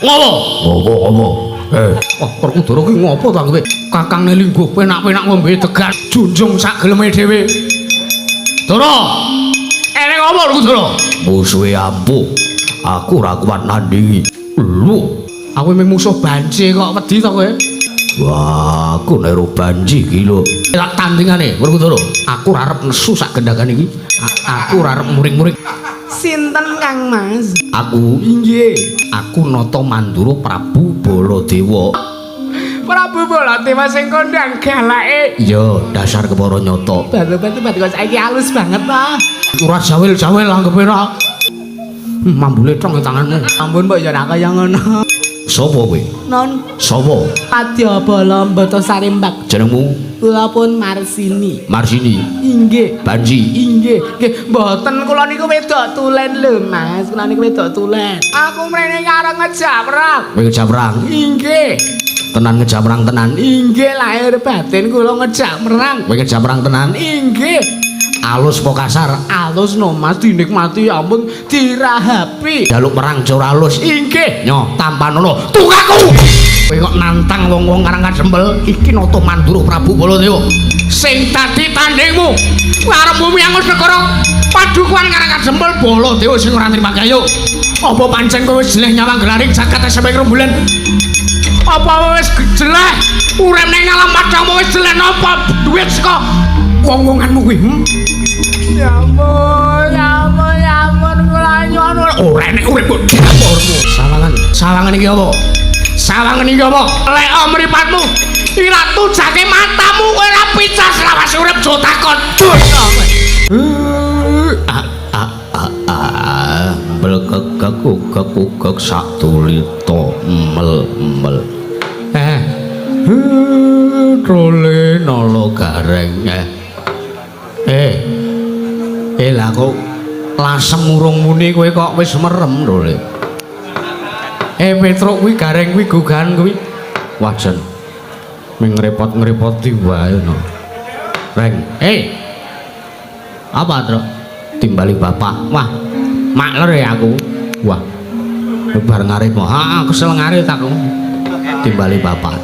Ngopo? Ngopo ngopo? Wah, Werkudara ki ngopo ta kowe? Kakangne lingguh penak-penak ngombe degan, junjung sak geleme dhewe. Dara. Eneng apa Werkudara? Musuhe ampuh. Aku ora kuat nandingi. Lho, aku mung musuh banci kok wedi to kowe? Wah, aku nek ro banci iki lho. Tak tandingane Werkudara. Aku ora arep nesu sak gendagan iki. Aku ora arep muring-muring. Sinten Kang Mas? Aku Inggih. Aku Nata Mandura Prabu Baladewa. Prabu Baladewa sing kondang galake. Iya, dasar kepara nyata. Batu-batu batu kok saiki halus banget ta. Ora jawil-jawil anggepe ora. Mambule tong tanganmu. Ampun mbok ya ora kaya ngono. Sopo kowe? Non Sopo? Padya bala mbata sarimbak. Jenengmu? Kula pun Marsini. Marsini. Inggih. Banji. Inggih. Nggih, mboten kula niku wedok tulen lho, Mas. Kula niku wedok tulen. Aku mrene karo ngejak perang. Kowe ngejak perang? Inggih. Tenan ngejak perang tenan. Inggih lahir batin kula ngejak perang. Kowe ngejak perang tenan. Inggih. Alus apa kasar? Alus no Mas, dinikmati ya ampun dirahapi. Jaluk perang jor alus. Inggih. Nyo, tampanono. Tukaku. Kowe kok nantang wong-wong Karang Kadempel? Iki Nata Mandura Prabu Baladewa. Sing dadi tandingmu. Kowe arep bumi angus negara padukuhan Karang Kadempel Baladewa sing ora nrimo kayo. Apa pancen kowe wis jeleh nyawang gelaring jagat eseme rembulan? Apa wis jeleh urip ning alam padang wis jeleh napa duit saka wong-wonganmu kuwi? Ya ampun, ya ampun, ya ampun kula nyuwun. Ora enek urip kok. Sawangan, sawangan iki apa? Sawangan iki apa? Lek mripatmu ira tujake matamu kowe ora picas lawas urip aja takon. Dosa kowe. Ah ah ah ah blekek kukek kukek sak tulita mel mel. Trole nala gareng. Lah kok lasem urung muni kowe kok wis merem trole. Petruk kuwi gareng kuwi gugahan kuwi. Wah jan. Ming ngrepot-ngrepoti wae no. Reng. Apa, Truk? Timbali bapak. Wah, makler ya aku. Wah. Bar ngarit mo. Heeh, kesel ngarit aku. Timbali bapak.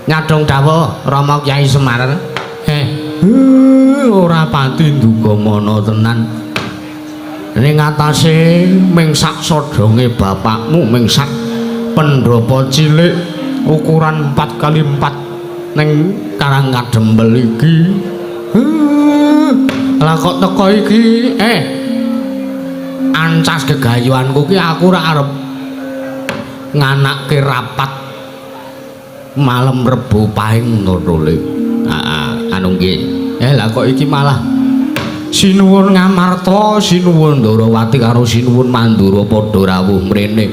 Nyadong dawuh Rama Kyai Semar. Ora pati nduga mana tenan. Ning atase ming sak sodonge bapakmu ming sak pendhapa cilik ukuran 4x4 ning Karang Kadempel iki. Lah kok teko iki ancas gegayuhanku ki aku ora arep nganake rapat malam Rebo Pahing ngono lho. Heeh, anu nggih. Lah kok iki malah Sinuwun Ngamarta, Sinuwun Ndarawati karo Sinuwun Mandura padha rawuh mrene.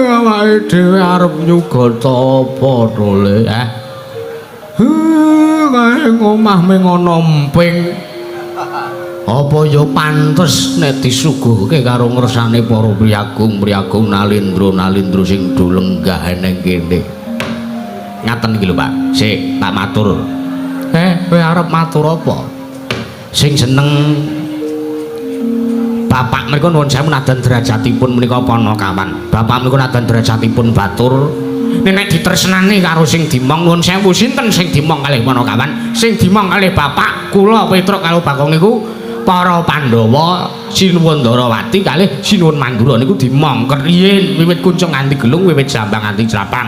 Awake dhewe arep nyugata apa tole? Kae ngomah ming ana emping. Apa ya pantes nek disuguhke karo ngersane para priyagung-priyagung nalindra-nalindra sing do lenggah ning kene. Ngaten iki lho, Pak. Sik, tak matur. Kowe arep matur apa? Sing seneng bapak menika nuwun sewu nadan derajatipun menika panakawan. Bapak menika nadan derajatipun batur. Nek ditresnani karo sing dimong nuwun sewu sinten sing dimong kalih panakawan? Sing dimong kalih bapak kula Petruk karo Bagong niku para Pandhawa Sinuwun Ndarawati kalih Sinuwun Mandura niku dimong riyin wiwit kuncung nganti gelung wiwit jambang nganti jlapang.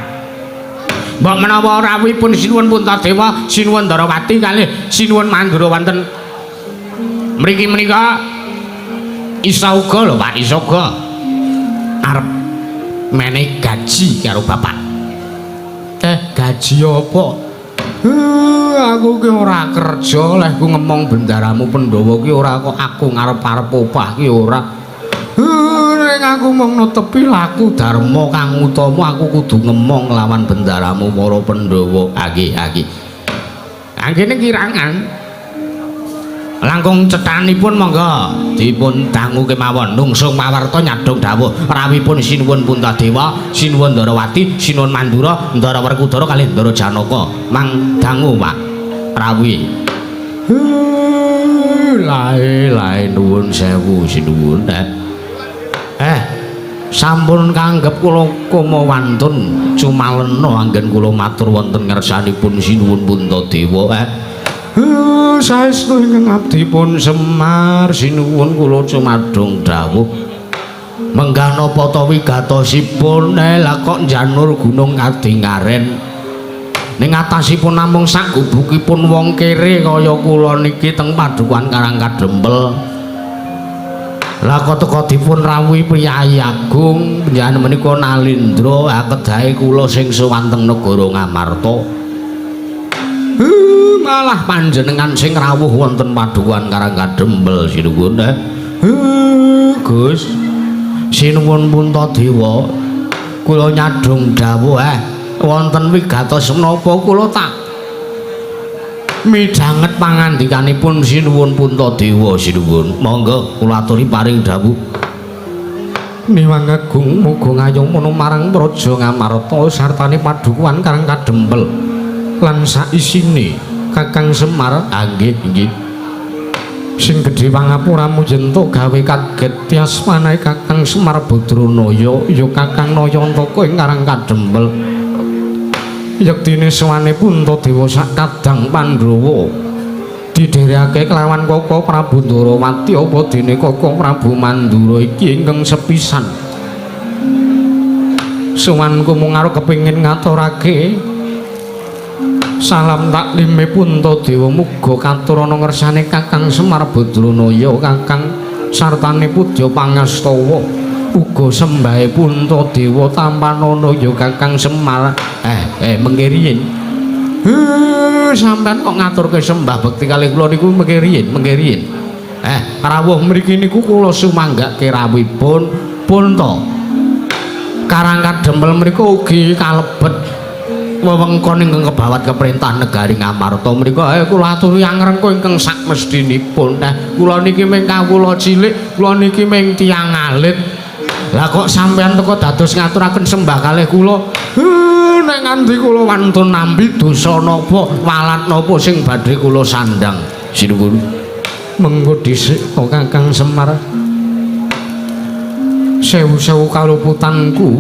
Mbok menawa rawuhipun Sinuwun Puntadewa, Sinuwun Ndarawati kalih Sinuwun Mandura wonten mriki menika isa uga lho Pak, isa uga arep menehi gaji karo bapak. Gaji apa? Aku ki ora kerja leh ku ngemong bendaramu Pandhawa ki ora kok aku ngarep-arep opah ki ora. Ning aku mung netepi laku dharma kang utama aku kudu ngemong lawan bendaramu para Pandhawa. Nggih, nggih. Anggene kirangan. Langkung cethanipun monggo dipun dangu kemawon nungsung pawarta nyadhong dawuh rawuhipun Sinuwun Puntadewa, Sinuwun Ndarawati, Sinuwun Mandura, Ndara Werkudara kalih Ndara Janaka. Mang dangu Pak rawuhi. Lae lae nuwun sewu sinuwun. Sampun kanggep kula koma wantun cumalena anggen kula matur wonten ngersanipun Sinuwun Puntadewa. Saestu ingkang abdipun Semar sinuwun kula cumadung dawuh. Menggah napa ta wigatosipun? Lah kok njanur gunung kadingaren. Ning atasipun namung sak gubukipun wong kere kaya kula niki teng Padukuhan Karang Kadempel. Lah kok teka dipun rawuhi priyayi agung panjenengan menika Nalindra akedahe kula sing sowan teng negara Ngamarta. Malah panjenengan sing rawuh wonten Padukuhan Karang Kadempel sinuwun. Gus Sinuwun Puntadewa kula nyadhong dawuh wonten wigatos menapa kula tak midhanget pangandikanipun Sinuwun Puntadewa sinuwun. Monggo kula aturi paring dawuh. Niwang agung muga ngayoma marang Praja Ngamarta sartane Padukuhan Karang Kadempel lan saisine Kakang Semar. Nggih nggih. Sing gedhe pangapuramu yen tok gawe kaget tias manahe Kakang Semar Badranaya ya Kakang Nayantaka ing Karang Kadempel. Yektine sowane Puntadewa sak kadang Pandhawa didherekake kelawan Koko Prabu Ndorowati apa dene Koko Prabu Mandura iki ingkang sepisan. Sowanku mung arep kepengin ngaturake salam taklime Puntadewa muga katur ana ngersane Kakang Semar Badranaya Kakang sartane pudya pangastawa uga sembahe Puntadewa tampanana ya Kakang Semar. Mengke riyin. Sampean kok ngaturke sembah bekti kalih kula niku mengke riyin, mengke riyin. Rawuh mriki niku kula sumanggake rawuhipun Punta. Karang Kadempel mriku ugi kalebet wewengkon ingkang kebawat keperintah negari Ngamarta mriku. Kula aturi angrengka ingkang sakmestinipun. Kula niki mung kawula cilik, kula niki mung tiyang alit. Lah kok sampean teka dados ngaturaken sembah kalih kula? Nek nganti kula wantun nampi dosa napa, walat napa sing badhe kula sandhang. Sinuwun. Mengko dhisik Kakang Semar. Sewu-sewu kaluputanku.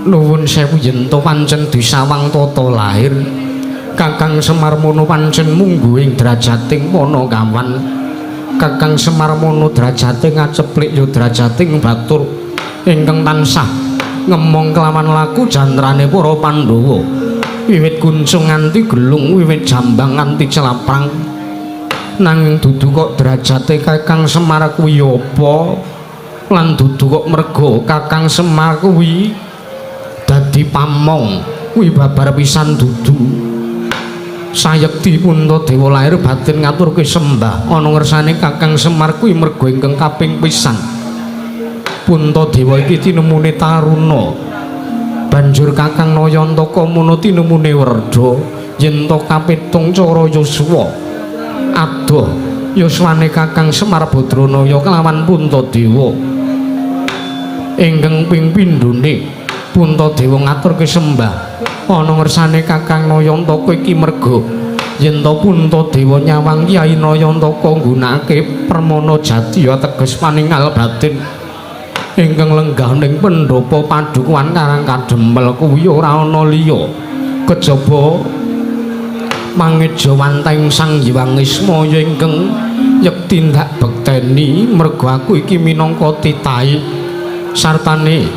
Nuwun sewu yen to pancen disawang tata lahir. Kakang Semar mono pancen mungguh ing drajating Panakawan. Kakang Semar mono drajate ngaceplik ya drajating batur ingkang tansah ngemong kelawan laku jantrane para Pandhawa. Wiwit kuncung nganti gelung, wiwit jambang nganti celaprang. Nanging dudu kok drajate Kakang Semar kuwi apa? Lan dudu kok merga Kakang Semar kuwi dadi pamong kuwi babar pisan dudu. Sayekti Puntadewa lahir batin ngaturke sembah ana ngersane Kakang Semar kuwi merga ingkang kaping pisan. Puntadewa iki tinemune taruna. Banjur Kakang Nayantaka mono tinemune werda yen to kapitung cara yuswa. Adoh yuswane Kakang Semar Badranaya kelawan Puntadewa. Ingkang ping pindhone Puntadewa ngaturke sembah ana ngersane Kakang Nayantaka iki merga yen to Puntadewa nyawang Kyai Nayantaka nggunakake permana jati ateges paningal batin ingkang lenggah ning pendhapa Padukuhan Karang Kadempel kuwi ora ana liya kejaba mangejawantahing Sang Hyang Ismaya ingkang yekti ndak bekteni merga aku iki minangka titahe sartane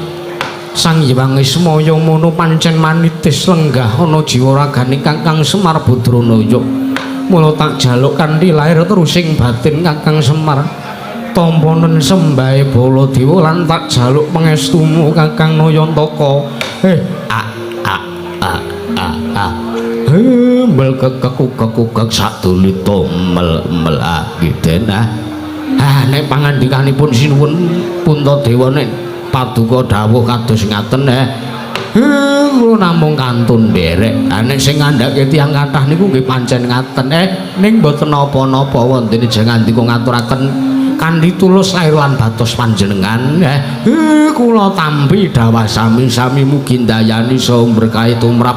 Sang Hyang Ismaya mono pancen manitis lenggah ana jiwa ragane Kakang Semar Badranaya. Mula tak jaluk kanthi lahir terusing batin Kakang Semar tampanen sembahe Baladewa lan tak jaluk pangestumu Kakang Nayantaka. A a a a a. Mel kekek sadulita mel mel a giden ah. Nek pangandikanipun sinuwun Puntadewa nek paduka dawuh kados ngaten kula namung kantun nderek. Nek sing ngandhake tiyang kathah niku nggih pancen ngaten. Ning mboten napa-napa wonten ngandika ngaturaken kanthi tulus lair lan batos panjenengan. Kula tampi dhawah sami-sami mugi ndayani saha berkahi tumrap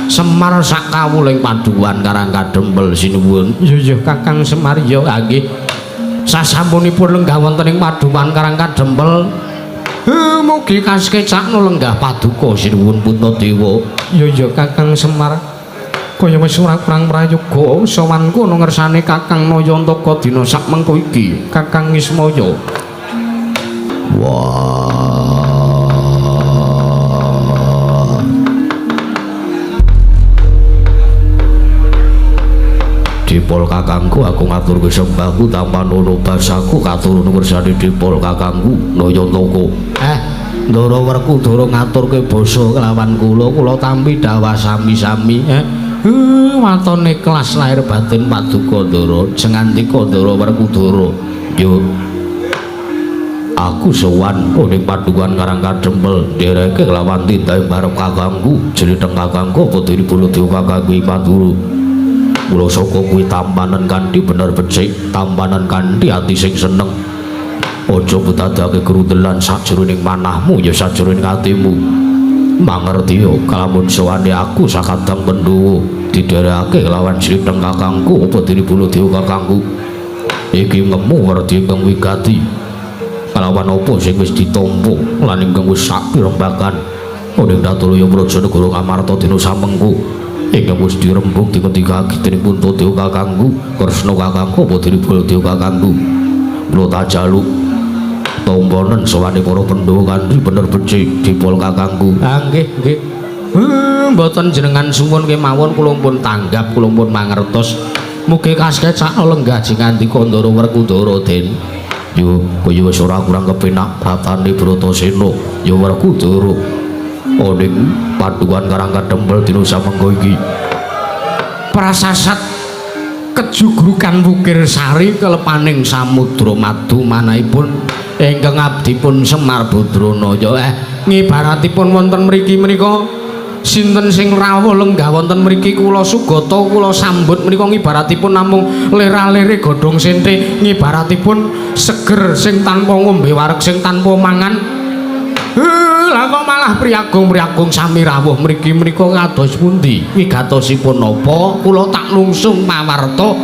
Semar sak kawuling Padukuhan Karang Kadempel sinuwun. Iya iya Kakang Semar ya nggih. Sasampunipun lenggah wonten ing Padukuhan Karang Kadempel Mugi kasekecakno lenggah paduka sinuwun Puntadewa. Ya ya Kakang Semar. Kaya wis ora kurang prayoga sowanku ana ngersane Kakang Nayantaka dina sakmengko iki, Kakang Ismaya. Wah. Dipol kakangku aku ngaturke sembahku tanpa nuno basaku katur ngersane dipol kakangku Nayantaka. Ndara Werkudara ngaturke basa kelawan kula, kula tampi dawah sami-sami. Watone kelas lahir batin paduka Ndara, jengandika Ndara Werkudara. Yo aku sowan ning padukan Karang Kadempel ndereke kelawan tindahe barep kakangku, jliteng kakangku apa dene Baladewa kakangku ing Pandura. Mula saka kuwi tampanen kanthi bener becik, tampanen kanthi ati sing seneng. Aja betadake grundelan sajroning manahmu ya sajroning atimu. Mangertiya kalamun sowane aku sakadang Pandhawa didherekake kelawan jliteng kakangku apa dene Baladewa kakangku. Iki ngemu werdi ingkang wigati. Kalawan apa sing wis ditampa lan ingkang wis sakirembakan ning Datulaya Praja Negara Ngamarta dina samengko. Ingkang wis dirembug diketikake dening Puntadewa kakangku, Kresna kakangku apa dene Baladewa kakangku. Mula tak jaluk tampanen sowane para Pandhawa kanthi bener becik dipol kakangku. Ah nggih, nggih. Mboten jenengan suwun kemawon kula pun tanggap, kula pun mangertos. Mugi kasekecakno lenggah jingandika Ndara Werkudara Den. Yo kaya wis ora kurang kepenak pratane Bratasena ya Werkudara. Ning padukan Karang Kadempel dina samengko iki. Prasasat kejugrukan Wukir Sari kelepaning samudra madu manahipun ingkang abdipun Semar Badranaya. Ngibaratipun wonten mriki menika sinten sing rawuh lenggah wonten mriki kula sugata kula sambut menika ngibaratipun namung lera-lere godhong sente, ngibaratipun seger sing tanpa ngombe wareg sing tanpa mangan. Lah kok malah priyagung-priyagung sami rawuh mriki menika kados pundi? Wigatosipun napa? Kula tak lungsung pawarta.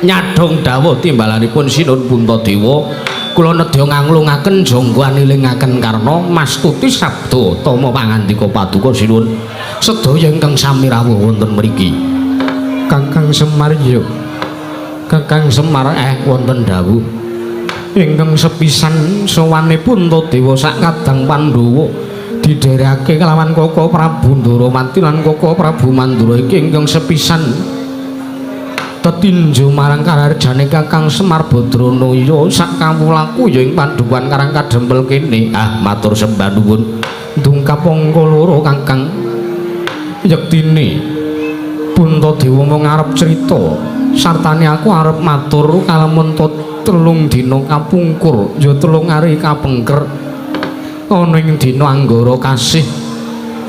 Nyadhong dawuh timbalanipun Sinun Puntadewa, kula nedya nganglungaken jangga anilingaken karna mastuti sabda tama pangandika paduka Sinun sedaya ingkang sami rawuh wonten mriki. Kakang Semar yo. Kakang Semar wonten dawuh. Ingkang sepisan sowane Puntadewa sakadang Pandhawa didherekake kelawan Koko Prabu Ndarawati lan Koko Prabu Mandura iki ingkang sepisan tetinju marang kararjane Kakang Semar Badranaya sak kawulaku ya ing padukan Karang Kadempel kene. Ah matur sembah nuwun. Ndungkap angka loro Kakang. Yektine Puntadewa mung arep crita sartane aku arep matur kalamun telung dina kapungkur ya telung ari kapengker ana ing dina Anggara kasih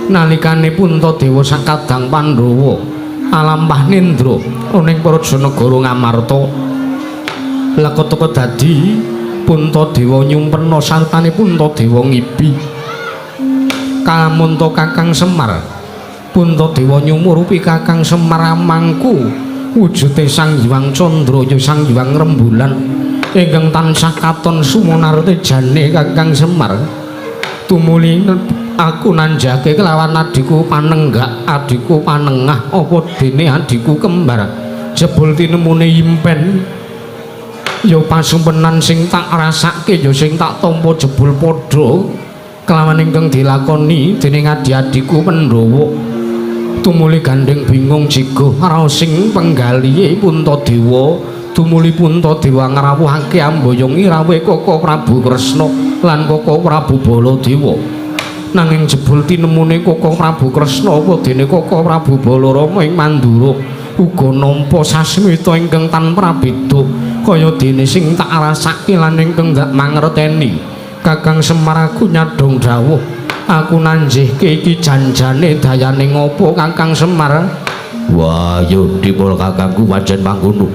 nalikane Puntadewa sakadang Pandhawa alampah nindra ana ing praja negara Ngamarta. Leketeka dadi Puntadewa nyumpena sartane Puntadewa ngibi kalamunta Kakang Semar. Puntadewa nyumurupi Kakang Semar amangku wujude Sang Hyang Candra ya Sang Hyang Rembulan ingkang tansah katon sumonarte jane Kakang Semar. Tumuli aku nanjake kelawan adhiku panenggak, adhiku panengah apa dene adhiku kembar. Jebul tinemune impen ya pasumpenan sing tak rasake ya sing tak tampa jebul padha kelawan ingkang dilakoni dening adi-adhiku Pandhawa. Tumuli gandeng bingung jigo raosing penggalihe Puntadewa. Tumuli Puntadewa ngrawuhake amboyongi rawuhe Koko Prabu Kresna lan Koko Prabu Baladewa. Nanging jebul tinemune Koko Prabu Kresna apa dene Koko Prabu Balarama ing Mandura uga nampa sasmita ingkang tan prabeda kaya dene sing tak rasake lan ingkang dak mangerteni. Kakang Semar aku nyadhong dawuh aku nanjihke iki janjane dayane ngopo Kakang Semar? Wah yo dipol kakangku pancen mangkono.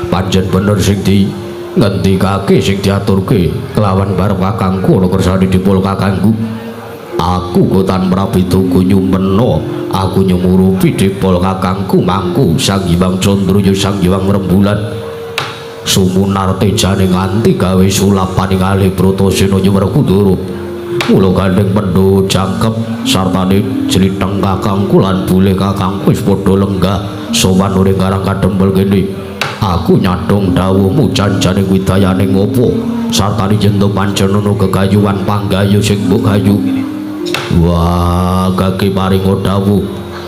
Pancen bener sing di ngendikake sing diaturke kelawan barep kakangku ana kersane dipol kakangku. Aku gotan prabeda nyumpena, aku nyumurupi dipol kakangku mangku Sang Hyang Candra ya Sang Hyang Rembulan. Sumunar tejane nganti gawe sulap paningali Bratasena Werkudara. Mula gandeng Pandhawa jangkep sartane jlitheng kakangku lan bule kakangku wis padha lenggah sowan ning Karang Kadempel kene. Aku nyadhong dawuhmu janjane widayane ngopo sartane yen to pancen ana gegayuhan panggayu sing mbok gayu. Wah, gage paringa dawuh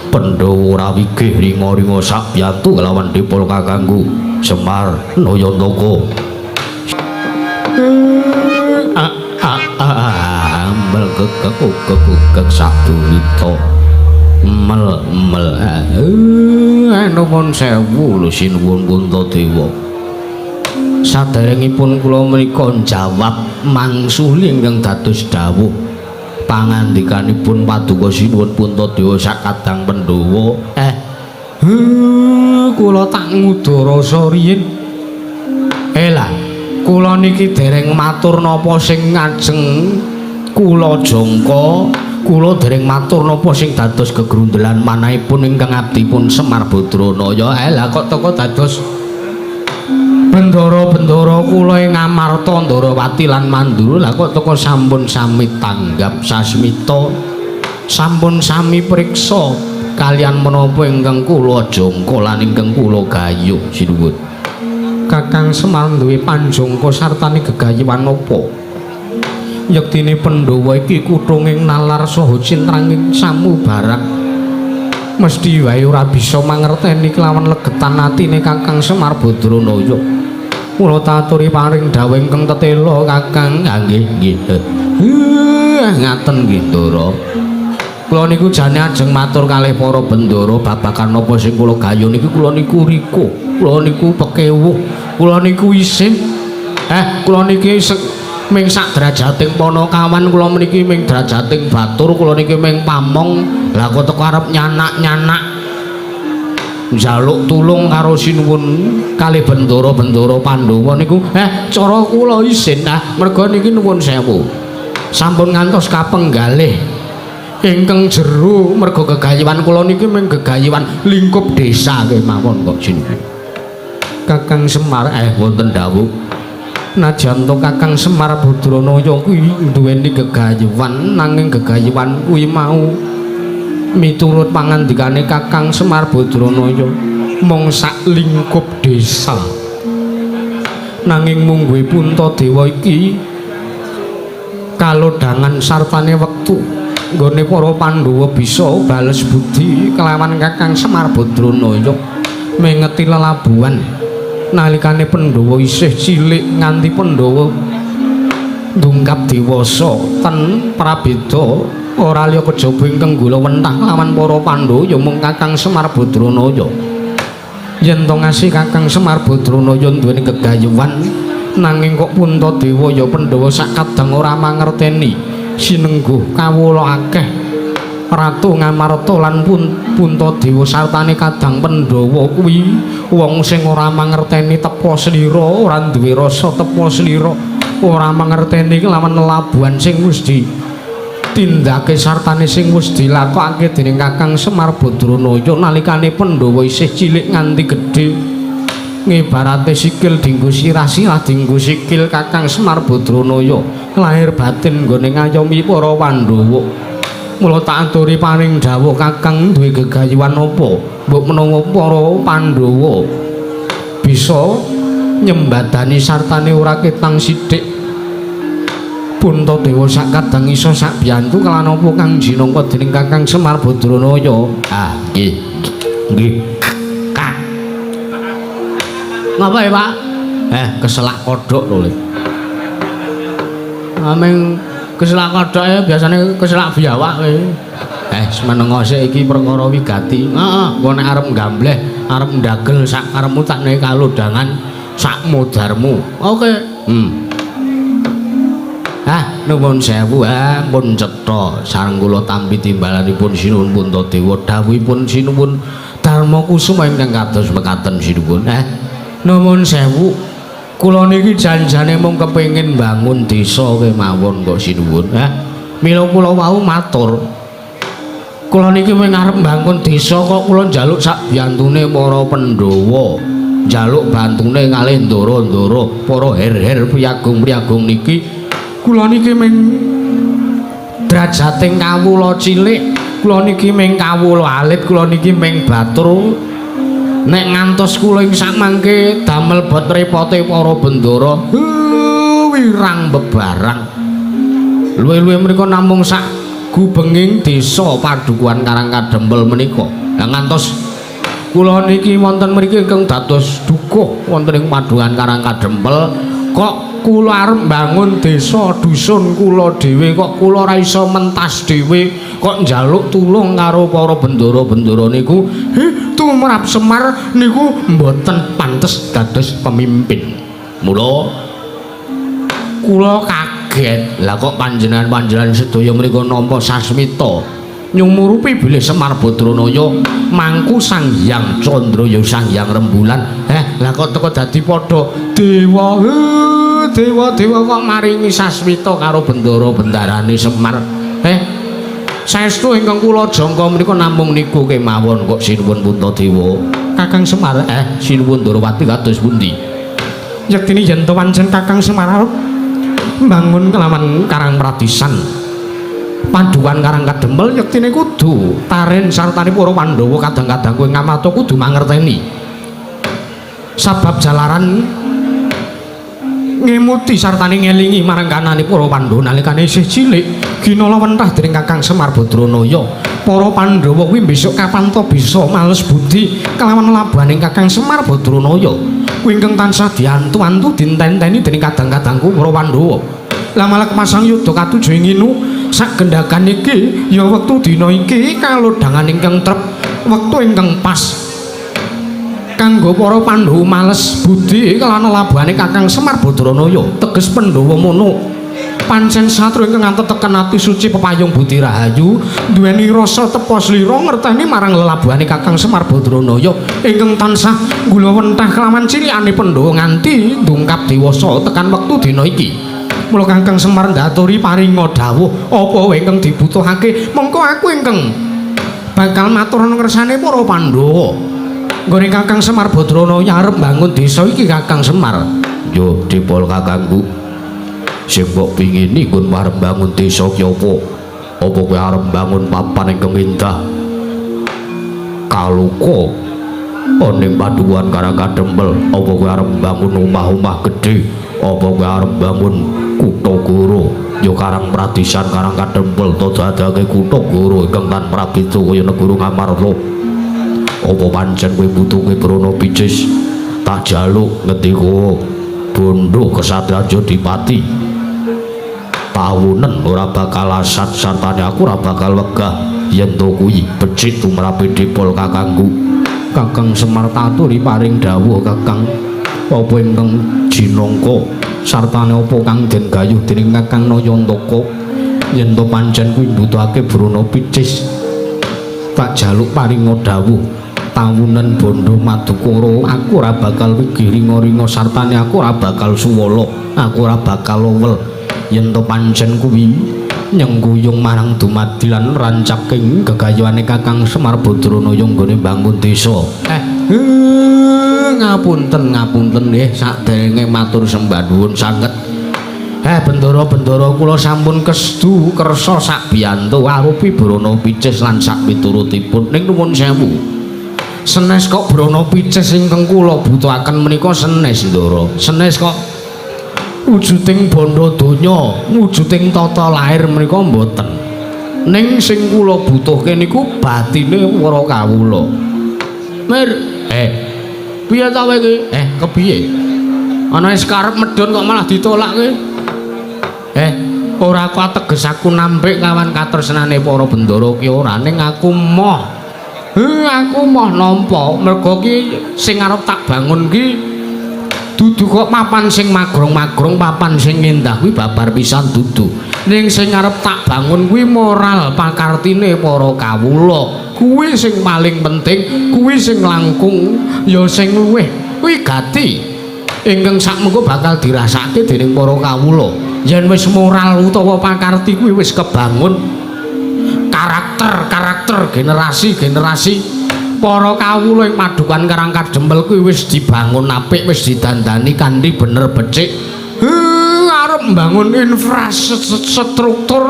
Pandhawa ora wigih ringa-ringa sakbiyantu kelawan dipol kakangku Semar Nayantaka. Mel gegek gegek saduwita. Mel mel. Nuwun sewu lho sinuwun Puntadewa. Saderengipun kula menika njawab mangsuli ingkang dados dawuh pangandikanipun paduka sinuwun Puntadewa sakadang Pandhawa. Kula tak ngudarasa riyin. Lah, kula niki dereng matur napa sing ngajeng kula jangka, kula dereng matur napa sing dados gegrundelan manahipun ingkang abdipun Semar Badranaya. Lah kok teka dados bendara-bendara kula ing Amarta Ndarawati lan Mandura, lah kok teka sampun sami tanggap sasmita, sampun sami priksa kalian menapa ingkang kula jangka lan ingkang kula gayuh sinuwun. Kakang Semar duwe panjangka sartane gegayuhan apa? Yektine Pandhawa iki kuthunging nalar saha cintranging samubarang. Mesthi wae ora bisa mangerteni kelawan legetan atine Kakang Semar Badranaya. Kula taturi paring dawuh ingkang tetela Kakang. Ha nggih nggih. Ngaten nggih Ndara. Kula niku jane ajeng matur kalih para bendara babagan napa sing kula gayuh niki kula niku rikuh, kula niku pekewuh, kula niku isin. Kula niki ming sak derajating panakawan, kula meniki ming derajating batur, kula niki ming pamong. Lah kok teko arep nyanak-nyanak njaluk tulung karo sinuwun kalih bendara-bendara Pandhawa niku cara kula isin. Merga niki nuwun sewu sampun ngantos kapenggalih ingkang jero, merga gegayuhan kula niki ming gegayuhan lingkup desa kemawon kok sinuwun. Kakang Semar wonten dawuh. Najan to Kakang Semar Badranaya kuwi duweni gegayuhan, nanging gegayuhan kuwi mau miturut pangandikane Kakang Semar Badranaya mung sak lingkup desa. Nanging mungguhe Puntadewa iki kalodhangan sartane wektu nggone para Pandhawa bisa bales budi kelawan Kakang Semar Badranaya mengeti lelabuhan nalikane Pandhawa isih cilik nganti Pandhawa ndungkap dewasa ten prabeda ora liya kejaba ingkang gula wentah lawan para Pandhawa ya mung Kakang Semar Badranaya. Yen to ngasih Kakang Semar Badranaya duweni gegayuhan, nanging kok Puntadewa ya Pandhawa sakadang ora mangerteni sinengguh kawula akeh Ratu Ngamarta lan Puntadewa sartane kadang Pandhawa kuwi wong sing ora mangerteni tepa slira, ora duwe rasa tepa slira, ora mangerteni lawan lelabuhan sing wis ditindake sartane sing wis dilakokake dening Kakang Semar Badranaya nalikane Pandhawa isih cilik nganti gedhe. Ngibarate sikil dinggo sirah-sirah dinggo sikil Kakang Semar Badranaya lahir batin nggone ngayomi para Pandhawa. Mula tak aturi paring dawuh Kakang duwe gegayuhan apa mbok menawa para Pandhawa bisa nyembadani sartane ora ketang sithik. Puntadewa sakadang iso sakbiyantu kelan apa kang jinangka dening Kakang Semar Badranaya. Ah nggih nggih Kak. Ngapa ya Pak? Keselak kodhok lho Le. Ameng keselak kodhoke biasane keselak biawak kowe. Semenengo sik iki perkara wigati. Heeh, engko nek arep nggambleh, arep ndagel sak karepmu tak nek kalodhangan sak modarmu. Oke. Nuwun sewu, pun cetha sareng kula tampi timbalanipun sinuwun Puntadewa dawuhipun sinuwun Darma Kusuma ingkang kados mekaten sinuwun. Nuwun sewu, kula niki janjane mung kepengin mbangun desa kemawon kok sinuwun. Mila kula wau matur. Kula niki mung arep mbangun desa kok kula njaluk sak biyantune para Pandhawa. Njaluk bantune kalih ndara-ndara para her-her priyagung-priyagung niki. Kula niki ming drajating kawula cilik, kula niki ming kawula alit, kula niki ming batur. Nek ngantos kula ing sakmangke damel bot repote para bendara, wirang bebarang. Luwih-luwih menika namung sak gubenging desa Padukuhan Karang Kadempel menika. Lah ngantos kula niki wonten mriki ingkang dados dukuh wonten ing Padukuhan Karang Kadempel, kok kula arep mbangun desa dusun kula dhewe kok kula ora iso mentas dhewe, kok njaluk tulung karo para bendara-bendara niku, tumrap Semar niku mboten pantes dados pemimpin. Mula kula kaget. Lah kok panjenengan-panjenengan sedaya mriku nampa sasmita nyumurupi bilih Semar Badranaya mangku Sang Hyang Candra ya Sang Hyang Rembulan. Lah kok teko dadi padha dewa, dewa-dewa kok maringi sasmita karo bendara-bendarane Semar. Saestu ingkang kula jangka menika namung niku kemawon kok sinuwun Puntadewa. Kakang Semar, sinuwun Ndorowati kados pundi? Yektine yen to pancen Kakang Semar arep mbangun kelawan Karang Pradisan Padukan Karang Kadempel, yektine kudu taren sartane para Pandhawa kadang-kadang kowe ngamata kudu mangerteni. Sabab jalaran ngemuti sartane ngelingi marang kanane para Pandhawa nalikane isih cilik ginala wentah dening Kakang Semar Badranaya. Para Pandhawa kuwi besok kapan to bisa males budi kelawan labuhaning Kakang Semar Badranaya kuwi ingkang tansah diantu-antu dintenteni dening kadang-kadangku para Pandhawa. Lah malah kepasang yuda katuju ing nginu sak gendhagan iki ya wektu dina iki kalodhangan ingkang trep, wektu ingkang pas kanggo para Pandhawa males budi kelawan labuhane Kakang Semar Badranaya. Teges Pandhawa mono pancen satru ingkang ateteken ati suci pepayung budi rahayu duweni rasa tepa slira ngerteni marang lelabuhane Kakang Semar Badranaya ingkang tansah gulawentah kelawan cilikane Pandhawa nganti ndungkap dewasa tekan wektu dina iki. Mula Kakang Semar ndaturi paringa dawuh apa wae ingkang dibutuhake mengko aku ingkang bakal matur ngersane para Pandhawa. Nggone Kakang Semar Badranaya arep mbangun desa iki Kakang Semar. Yo dipol kakangku. Sing mbok pingini nggon arep mbangun desa ki apa? Apa kowe arep mbangun papan ingkang indah? Kaluka ana ing Padukuhan Karang Kadempel, apa kowe arep mbangun omah-omah gedhe? Apa kowe arep mbangun kutha goro? Ya Karang Pradisan Karang Kadempel to dadake kutha goro ingkang tan prabeda kaya negara Ngamarta. Apa pancen kowe butuhke brana picis? Tak jaluk ngendika bondo kesatriyan Jodipati. Tawunen ora bakal asat sartane aku ora bakal wegah yen to kuwi becik tumrape dipol kakangku. Kakang Semar taturi paring dawuh Kakang, apa ingkang jinangka sartane apa kang den gayuh dening Kakang Nayantaka? Yen to pancen kuwi mbutuhake brana picis, tak jaluk paringa dawuh tawunen bondo madukara aku ora bakal wigih ringa-ringa sartane aku ora bakal suwala, aku ora bakal owel yen to pancen kuwi nyengguyung marang dumadi lan rancaking gegayuhane Kakang Semar Badranaya nggone mbangun desa. Ngapunten, ngapunten nggih saderenge matur sembah nuwun sanget. Bendara-bendara kula sampun kesdu kersa sak biyantu arupi brana picis lan sak piturutipun ning nuwun sewu. Senes kok brana picis ingkang kula butuhaken menika senes Ndara. Senes kok wujuding bandha donya, wujuding tata lahir menika mboten. Ning sing kula butuhke niku batine para kawula. Mir, piye ta kowe iki? Kepiye? Ana wis karep medhun kok malah ditolak kowe. Ora kateges aku nampik kawan katresnane para bendara ki ora, ning aku moh. Aku moh nampa mergo ki sing arep tak bangun ki dudu kok papan sing magrong-magrong, papan sing endah kuwi babar pisan dudu. Ning sing arep tak bangun kuwi moral pakartine para kawula. Kuwi sing paling penting, kuwi sing langkung ya sing luwih wigati ingkang sakmengko bakal dirasake dening para kawula. Yen wis moral utawa pakarti kuwi wis kebangun, karakter-karakter generasi-generasi Para kawula ing Padukan Karang Kadempel kuwi wis dibangun apik, wis didandani kanthi bener becik. Arep mbangun infrastruktur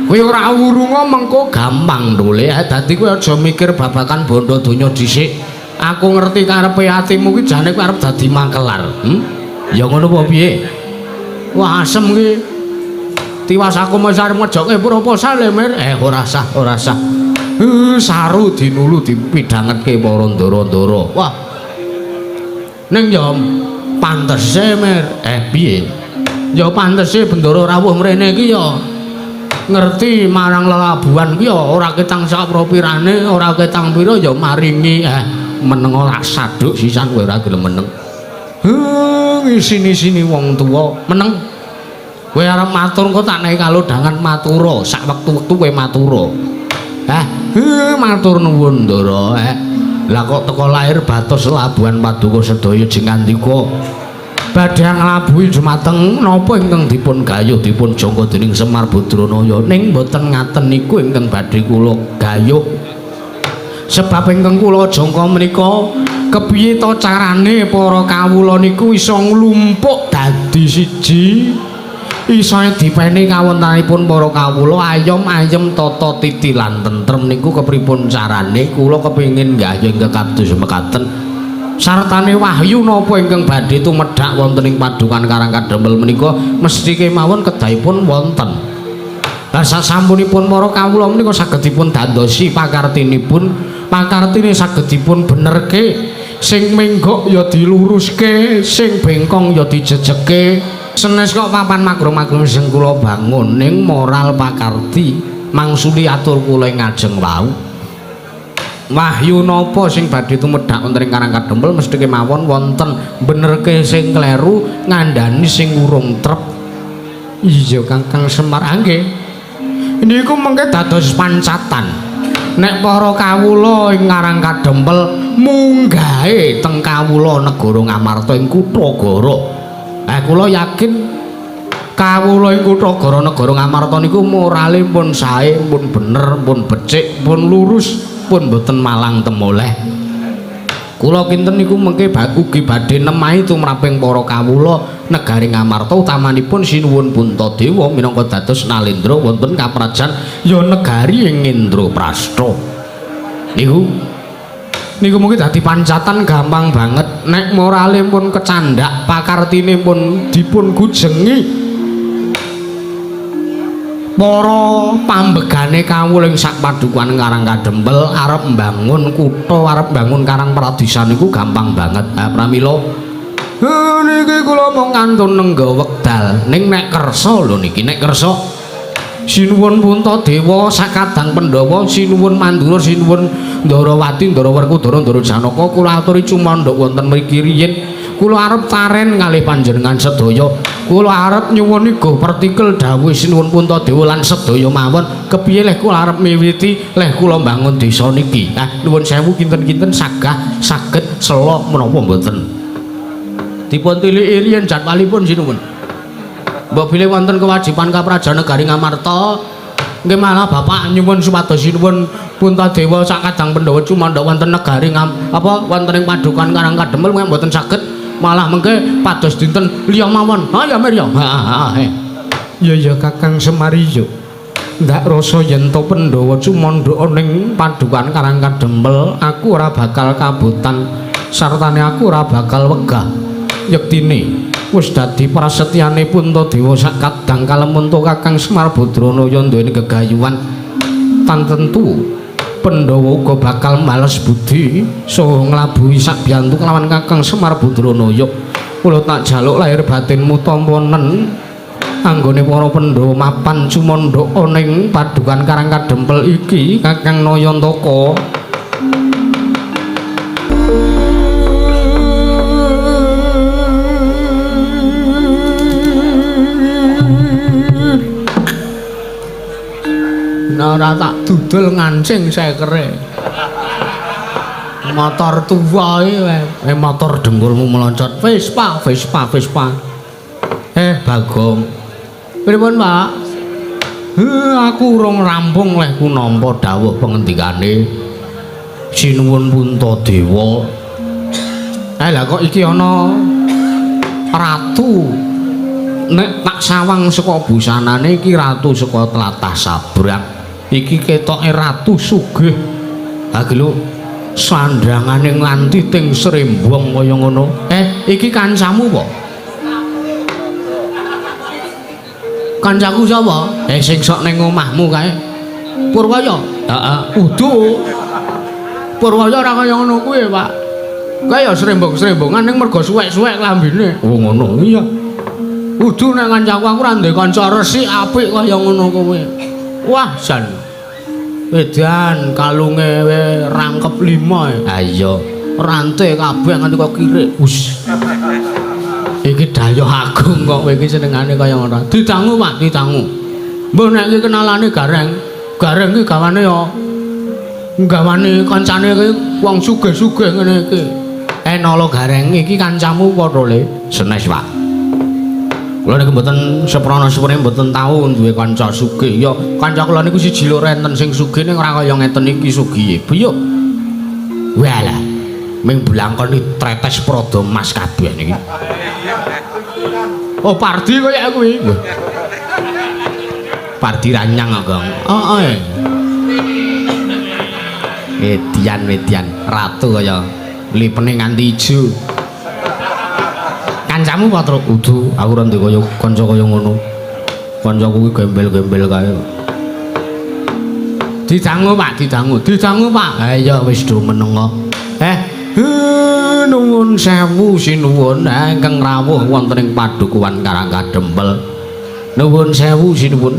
kuwi ora wurunga mengko gampang ndole. Dadi kowe aja mikir babakan bondo donya dhisik. Aku ngerti karepe atimu kuwi jane kowe arep dadi makelar. Ya ngono apa piye? Wah asem ki. Tiwas aku mesti arep ngejokke proposal e, Mir. Ora sah, ora sah. Saru dinulu dipidhangetke para ndara-ndara. Wah. Ning ya pantese, Mir. Piye? Ya pantese Bendara rawuh mrene iki ya ngerti marang lelabuhan ki ya ora ketang sapropirane, ora ketang pira ya maringi meneng ora saduk sisan kowe ora gelem meneng. Ngisini-sini wong tuwa meneng. Kowe arep matur engko tak nehi kalodhangan matura, sak wektu-wektu kowe matura. Matur nuwun Ndara. Lah kok teko lahir batos Labuhan Paduka sedaya jeng ngandika badhe nglabuhi dumateng napa ingkang dipun gayuh dipun jangka dening Semar Badranaya. Ning mboten ngaten niku ingkang badhe kula gayuh. Sebab ingkang kula jangka menika kepiye to carane para kawula niku iso nglumpuk dadi siji, iso dipeni kawontenanipun para kawula ayom ayem tata titi lan tentrem niku kepripun carane? Kula kepengin nggayuh ingkang kados mekaten sartane wahyu napa ingkang badhe tumedhak wonten ing Padukan Karang Kadempel menika mesti kemawon kedahipun wonten. Lah sasampunipun para kawula menika saged dipun dandosi pakartinipun, pakartine saged dipun benerke, sing menggok ya diluruske, sing bengkong ya dijejeke. Senes kok papan magrong-magrong sing kula bangun ning moral pakarti mangsuli atur kula ing ngajeng wau. Wahyu napa sing badhe tumedhak wonten ing Karang Kadempel mesti kemawon wonten benerke sing kleru, ngandhani sing urung trep. Iya Kakang Semar, nggih. Niku mengke dados pancatan. Nek para kawula ing Karang Kadempel munggahe teng kawula negara Ngamarta ing kutha Gara. Kula yakin kawula ing kutha Gara negara Ngamarta niku morale pun sae, pun bener, pun becik, pun lurus, pun mboten malang temoleh. Kula kinten niku mengke ugi badhe nemahi tumraping para kawula negari Ngamarta utamanipun Sinuwun Puntadewa minangka dados nalendra wonten kaprajan ya negari ing Indraprastha. Niku niku mungkin dadi pancatan gampang banget nek morale pun kecandak, pakartine pun dipun gujengi. Para pambegane kawula ing sak padukuhan Karang Kadempel arep mbangun kutha, arep mbangun Karang Pradisan niku gampang banget. Pramila niki kula mung kantun nengga wekdal ning nek kersa lho niki, nek kersa Sinuwun Puntadewa sakadang Pandhawa, Sinuwun Mandura, Sinuwun Ndarawati, Ndara Werkudara, Ndara Janaka kula aturi cumandhuk wonten mriki riyin. Kula arep taren kalih panjenengan sedaya. Kula arep nyuwuni go partikel dawuh Sinuwun Puntadewa lan sedaya mawon. Kepiye leh kula arep miwiti leh kula mbangun desa niki. Nuwun sewu kinten-kinten sagah saged sela menapa mboten. Dipun tiliki riyin jadwalipun Sinuwun. Mbok bilih wonten kewajiban kaprajan negari Ngamarta nggih malah bapak nyuwun supados Sinuwun Puntadewa sakadang Pandhawa cumandhak wonten negari apa wonten ing Padukan Karang Kadempel mboten saged malah mengke pados dinten liya mawon. Ha ya Mir ya. Ha ha. Ya ya Kakang Semar yo. Ndak rasa yen to Pandhawa cumandhak ning Padukan Karang Kadempel aku ora bakal kabotan sartane aku ora bakal wegah. Yektine wis dadi prasetyane Puntadewa sakadang kalemunta Kakang Semar Badranaya duweni gegayuhan tan tentu Pandhawa uga bakal males budi saha nglabuhi sakbiyantu kelawan Kakang Semar Badranaya. Kula tak jaluk lahir batinmu tampanen anggone para Pandhawa mapan cumandhaka ning Padukan Karang Kadempel iki Kakang Nayantaka. Ora tak dudul ngancing sekere. Motor tuwa iki, motor dengkulmu meloncot. Vespa, Vespa, Vespa. Bagong. Pripun, Pak? Aku urung rampung lehku nampa dawuh pengendikane. Sinuwun Puntadewa. Lah kok iki ana ratu. Nek tak sawang saka busanane iki ratu saka tlatah Sabrang. Iki ketoke ratu sugih. Ha iki lho sandangane nganti ting srembong kaya ngono. Iki kancamu apa? Kancaku sapa? Sing sok ning omahmu kae. Purwaya. Heeh. Udu. Purwaya ora kaya ngono kuwi, Pak. Kae ya srembong-srembongan ning mergo suwek-suwek klambine. Oh ngono. Iya. Udu nek kancaku aku ora ndek kanca resik apik kaya ngono kuwi. Wah, jan. Edan kalunge rangkep 5. Ha iya. Rante kabeh nganti kok kirik. Wus. Iki dayoh agung kok kowe iki senengane kaya ngono. Didangu, Pak, didangu. Mbah nek iki kenalane Gareng. Gareng iki gawane ya gawane kancane iki wong sugih-sugih ngene iki. Nala Gareng iki kancamu padha le? Senes, Pak. Kula niku mboten seprana-seprene mboten tau duwe kanca sugih. Ya kanca kula niku siji loro enten sing sugih ning ora kaya ngeten iki sugihe. Buyuk. Walah. Ming blangkon iki tretes prada mas kabeh niki. Oh, Pardi kaya kuwi. Pardi ranyang kok, Gong. Heeh. Edian-edian ratu kaya lipene nganti ijo. Kancamu apa, Truk? Udu, aku ora ndek kaya kanca kaya ngono. Kancaku kuwi gembel-gembel kae. Didangu, Pak, didangu. Didangu, Pak. Ha iya wis do meneng kok. Nuwun sewu sinuwun ingkang rawuh wonten ing padukuhan Karangkadempel. Nuwun sewu sinuwun.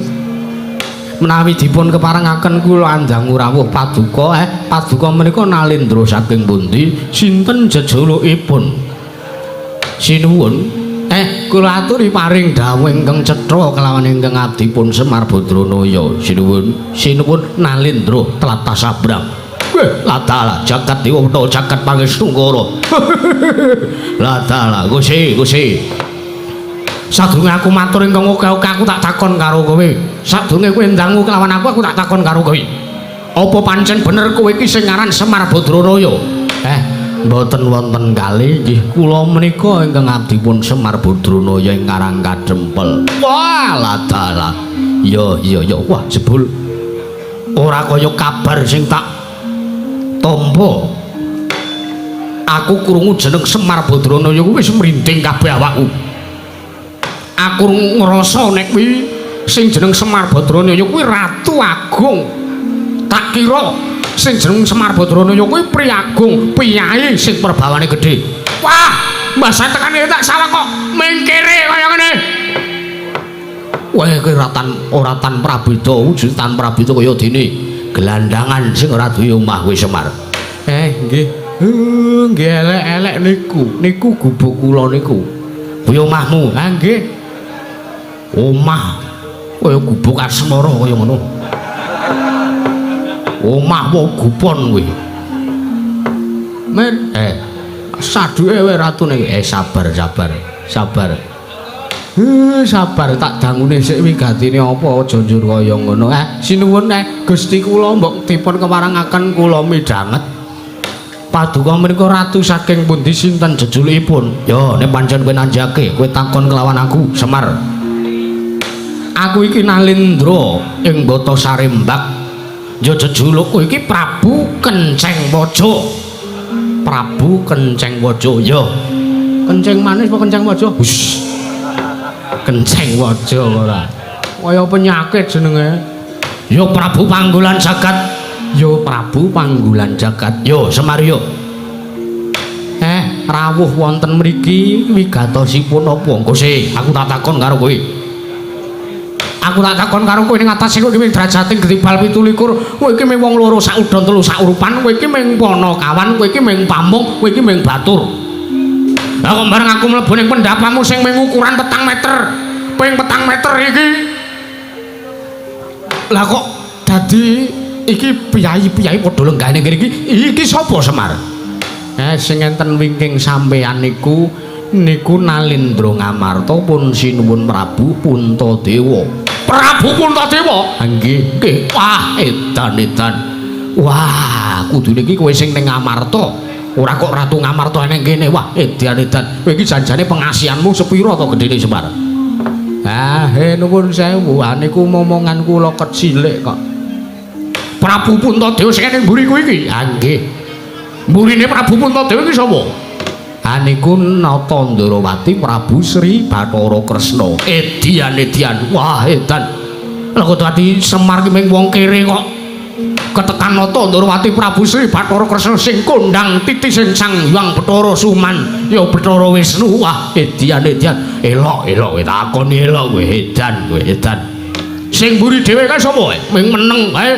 Menawi dipun keparengaken kula andangu rawuh paduka, paduka menika nalindra saking pundi? Sinten jejulukipun? Sinuwun, kula aturi paring dawuh ingkang cetha kelawan ingkang abdipun Semar Badranaya. Sinuwun, sinuwun nalindra tlatah Sabrang. Weh, latala jagat dewa utawa jagat pangestungkara. Latala, Gusti, Gusti. Sadurunge aku matur ingkang oke-oke aku tak takon karo kowe. Sadurunge kowe ndangu kelawan aku, aku tak takon karo kowe. Apa pancen bener kowe iki sing aran Semar Badranaya? Mboten wonten kalih nggih kula menika ingkang abdipun Semar Badranaya ing Karangkadempel. Wah, latala. Ya, ya, ya. Wah, jebul ora kaya kabar sing tak tampa. Aku krungu jeneng Semar Badranaya kuwi wis mrinding kabeh awakku. Aku ngrasa nek kuwi sing jeneng Semar Badranaya kuwi Ratu Agung. Tak kira sing jeneng Semar Badranaya kuwi priagung, piyai sing perbawane gedhe. Wah, mbah saya tekan tak sawang kok mengkere kaya ngene. Wah, iki ora tan prabeda, wujud tan prabeda kaya dene gelandangan sing ora duwe omah kuwi Semar. Nggih. Nggih elek-elek niku, niku gubuk kula niku. Kuwi omahmu? Ha nggih. Omah kaya gubuk asmara kaya ngono. Omah wae gupon kuwi. Mer, saduke wae ratune iki. Sabar, sabar. Sabar. Sabar tak dangune sik wigatine apa aja njur kaya ngono. Sinuwun Gusti kula mbok dipun keparengaken kula midhanget. Paduka menika ratu saking pundi sinten jejulukipun? Ya, nek pancen kowe nanjake, kowe takon kelawan aku, Semar. Aku iki Nalindra ing Bata Sarembak. Ya jejulukku iki Prabu Kenceng Waja. Prabu Kenceng Waja. Ya. Kenceng manis apa kenceng waja? Hus. Kenceng waja ora. Kaya penyakit jenenge. Ya Prabu Panggulan Jagat. Ya Prabu Panggulan Jagat. Yo Semar yo. Rawuh wonten mriki wigatosipun apa? Gusti, aku tak takon karo kowe. Aku tak takon karo kowe ning atase kowe iki ming derajating getibal 27. Kowe iki ming wong loro sak udon telu sak urupan, kowe iki ming panakawan, kowe iki ming pamung, kowe iki ming batur. Lah kok bareng aku mlebu ning pendapamu sing ming ukuran 4 meter. Ping 4 meter iki. Lah kok dadi iki piyai-piyai padha lenggahne kene iki. Iki sapa Semar? Sing enten wingking sampeyan niku niku Nalindra Ngamarta pun sinuwun Prabu Puntadewa. Prabu Puntadewa? Nggih, nggih. Wah, edan-edan. Wah, kudune iki kowe sing ning Ngamarta. Ora kok Ratu Ngamarta eneng kene. Wah, edan-edan. Kowe iki janjane pengasihanmu sepira to gedene Semar? Ah, nuwun sewu, niku momongan kula kecilik kok. Prabu Puntadewa sing ning mburi kuwi iki. Ah, nggih. Mburine Prabu Puntadewa iki sapa? Ah niku Nata Ndarawati Prabu Sri Bathara Kresna. Edian edian. Wah, edan. Lah kok dadi Semar ki ming wong kere kok. Ketekan Nata Ndarawati Prabu Sri Bathara Kresna sing kondang titising Sang Hyang Bathara Suman, ya Bathara Wisnu. Wah, edian edian. Elok elok kowe takoni elok kowe edan kowe edan. Sing mburi dhewe kae sapa? Ming meneng kae.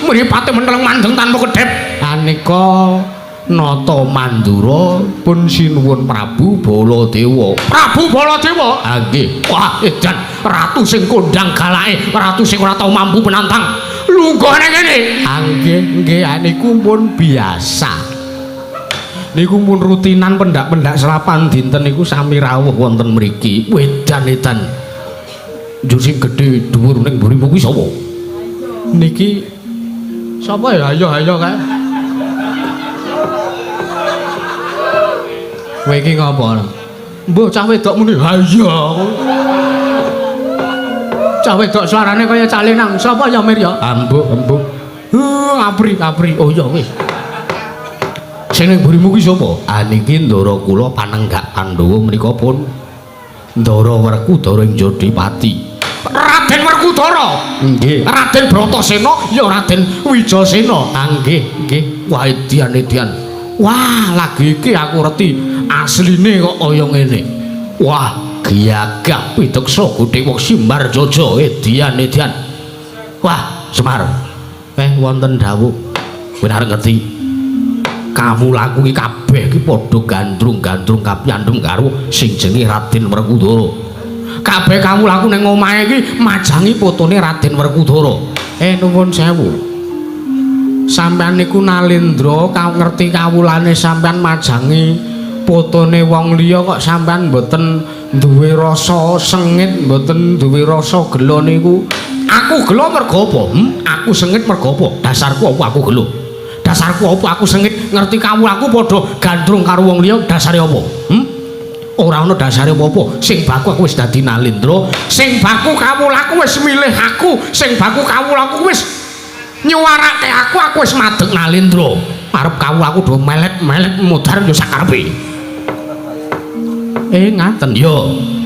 Mripate menteleng mandeng tanpa kedhep. Aneka Nata Mandura pun sinuwun Prabu Baladewa. Prabu Baladewa? Ah nggih. Wah, edan ratu sing kondang galake, ratu sing ora tau mampu penantang. Lungguh nang kene. Ah nggih, nggih niku pun biasa. Niku pun rutinan pendak-pendak selapan dinten niku sami rawuh wonten mriki. Wedan edan. Njur sing gedhe dhuwur ning mburimu kuwi sapa? Niki sapa ya? Ayo ayo kae. Kowe iki ngopo? Mbuh cah wedok muni. Ha iya. Cah wedok suarane kaya calenang. Sapa ya Mir ya? Ambuh, embuh. Heh, apri, apri. Oh iya wis. Sing ning mburimu kuwi sapa? Ah niki ndara kula panenggak Pandhawa menika pun Ndara Werkudara ing Jodipati. Raden Werkudara. Nggih. Raden Bratasena ya Raden Wijasena. Ah nggih, nggih. Wah edian edian. Wah, lagi iki aku ngerti asline kok kaya ngene. Wah, gagah pideksa gedhe wong Simbar Jaja edian edian. Wah, Semar. Wonten dawuh. Kowe arep ngerti. Kawulaku iki kabeh iki padha gandrung-gandrung kapyandung karo sing jenenge Raden Werkudara. Kabeh kawulaku ning omahe iki majangi fotone Raden Werkudara. Nuwun sewu. Sampeyan niku Nalendra ngerti kawulane sampeyan majangi fotone wong liya kok sampeyan mboten duwe rasa sengit, mboten duwe rasa gela niku. Aku gela mergo apa? Aku sengit mergo apa? Dasarku apa aku gela? Dasarku apa aku sengit ngerti kawulaku padha gandrung karo wong liya dasare apa? Ora ana dasare apa-apa. Sing baku aku wis dadi Nalendra, sing baku kawulaku wis milih aku, sing baku kawulaku wis nyuwarake aku, aku wis madeg Nalendra. Arep kawulaku do melet-melet mudhar ya sakarepe. Ngaten ya.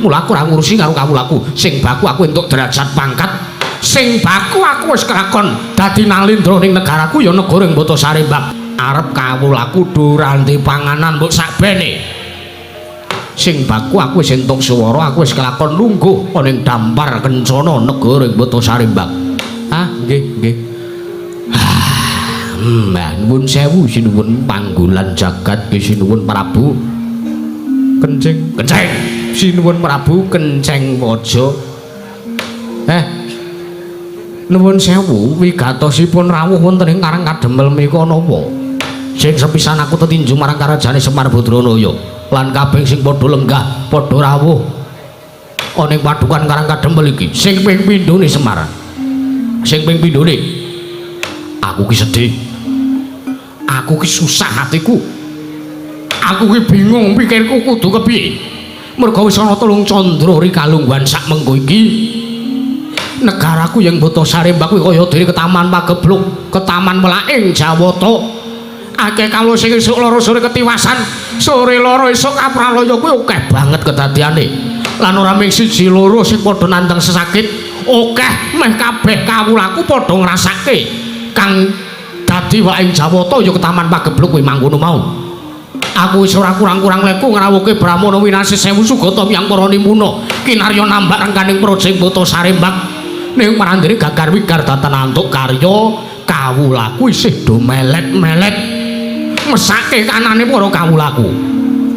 Mula aku ora ngurusi karo kawulaku. Sing baku aku entuk derajat pangkat. Sing baku aku wis kelakon dadi Nalendra ning negaraku ya negara ing Bata Sarembak. Arep kawulaku do ora ndek panganan mbok sakbene. Sing baku aku wis entuk swara, aku wis kelakon lungguh ana ing dampar kencana negara ing Bata Sarembak. Ah, nggih, nggih. Nuwun sewu sinuwun panggolan jagat sinuwun Prabu Kencing. Kenceng. Sinuwun Prabu Kenceng Waja. Nuwun sewu wigatosipun rawuh wonten ing Karang Kadempel menika napa? Sing sepisan aku tetinju marang karajane Semar Badranaya lan kabeh sing padha lenggah padha rawuh ana ing padukan Karang Kadempel iki. Sing ping pindhone Semar. Sing ping pindhone aku ki sedih. Aku ki susah hatiku. Aku ki bingung pikirku kudu kepiye. Mergo wis ana telung candra rikalungguhan sak mengko iki. Negaraku yang Bata Sarembak kuwi kaya dene ketaman pagebluk, ketaman melaing Jawata. Akeh kawula sing esuk loro sore ketiwasan, sore loro esuk kapralaya kuwi akeh banget kedadiane. Lan ora mung siji loro sing padha nandhang sesakit, akeh meh kabeh kawulaku padha ngrasake kang dadi waing Jawata ya ketaman pagebluk kuwi mangkono mau. Aku wis ora kurang-kurang leku ngrawuhke Brahmana winasih sewu sugata miyang para nimuna kinarya nambak rengkaning praja ing Bata Sarembak. Ning marandene gagar wigar datan antuk karya kawulaku isih do melet-melet mesake kanane para kawulaku.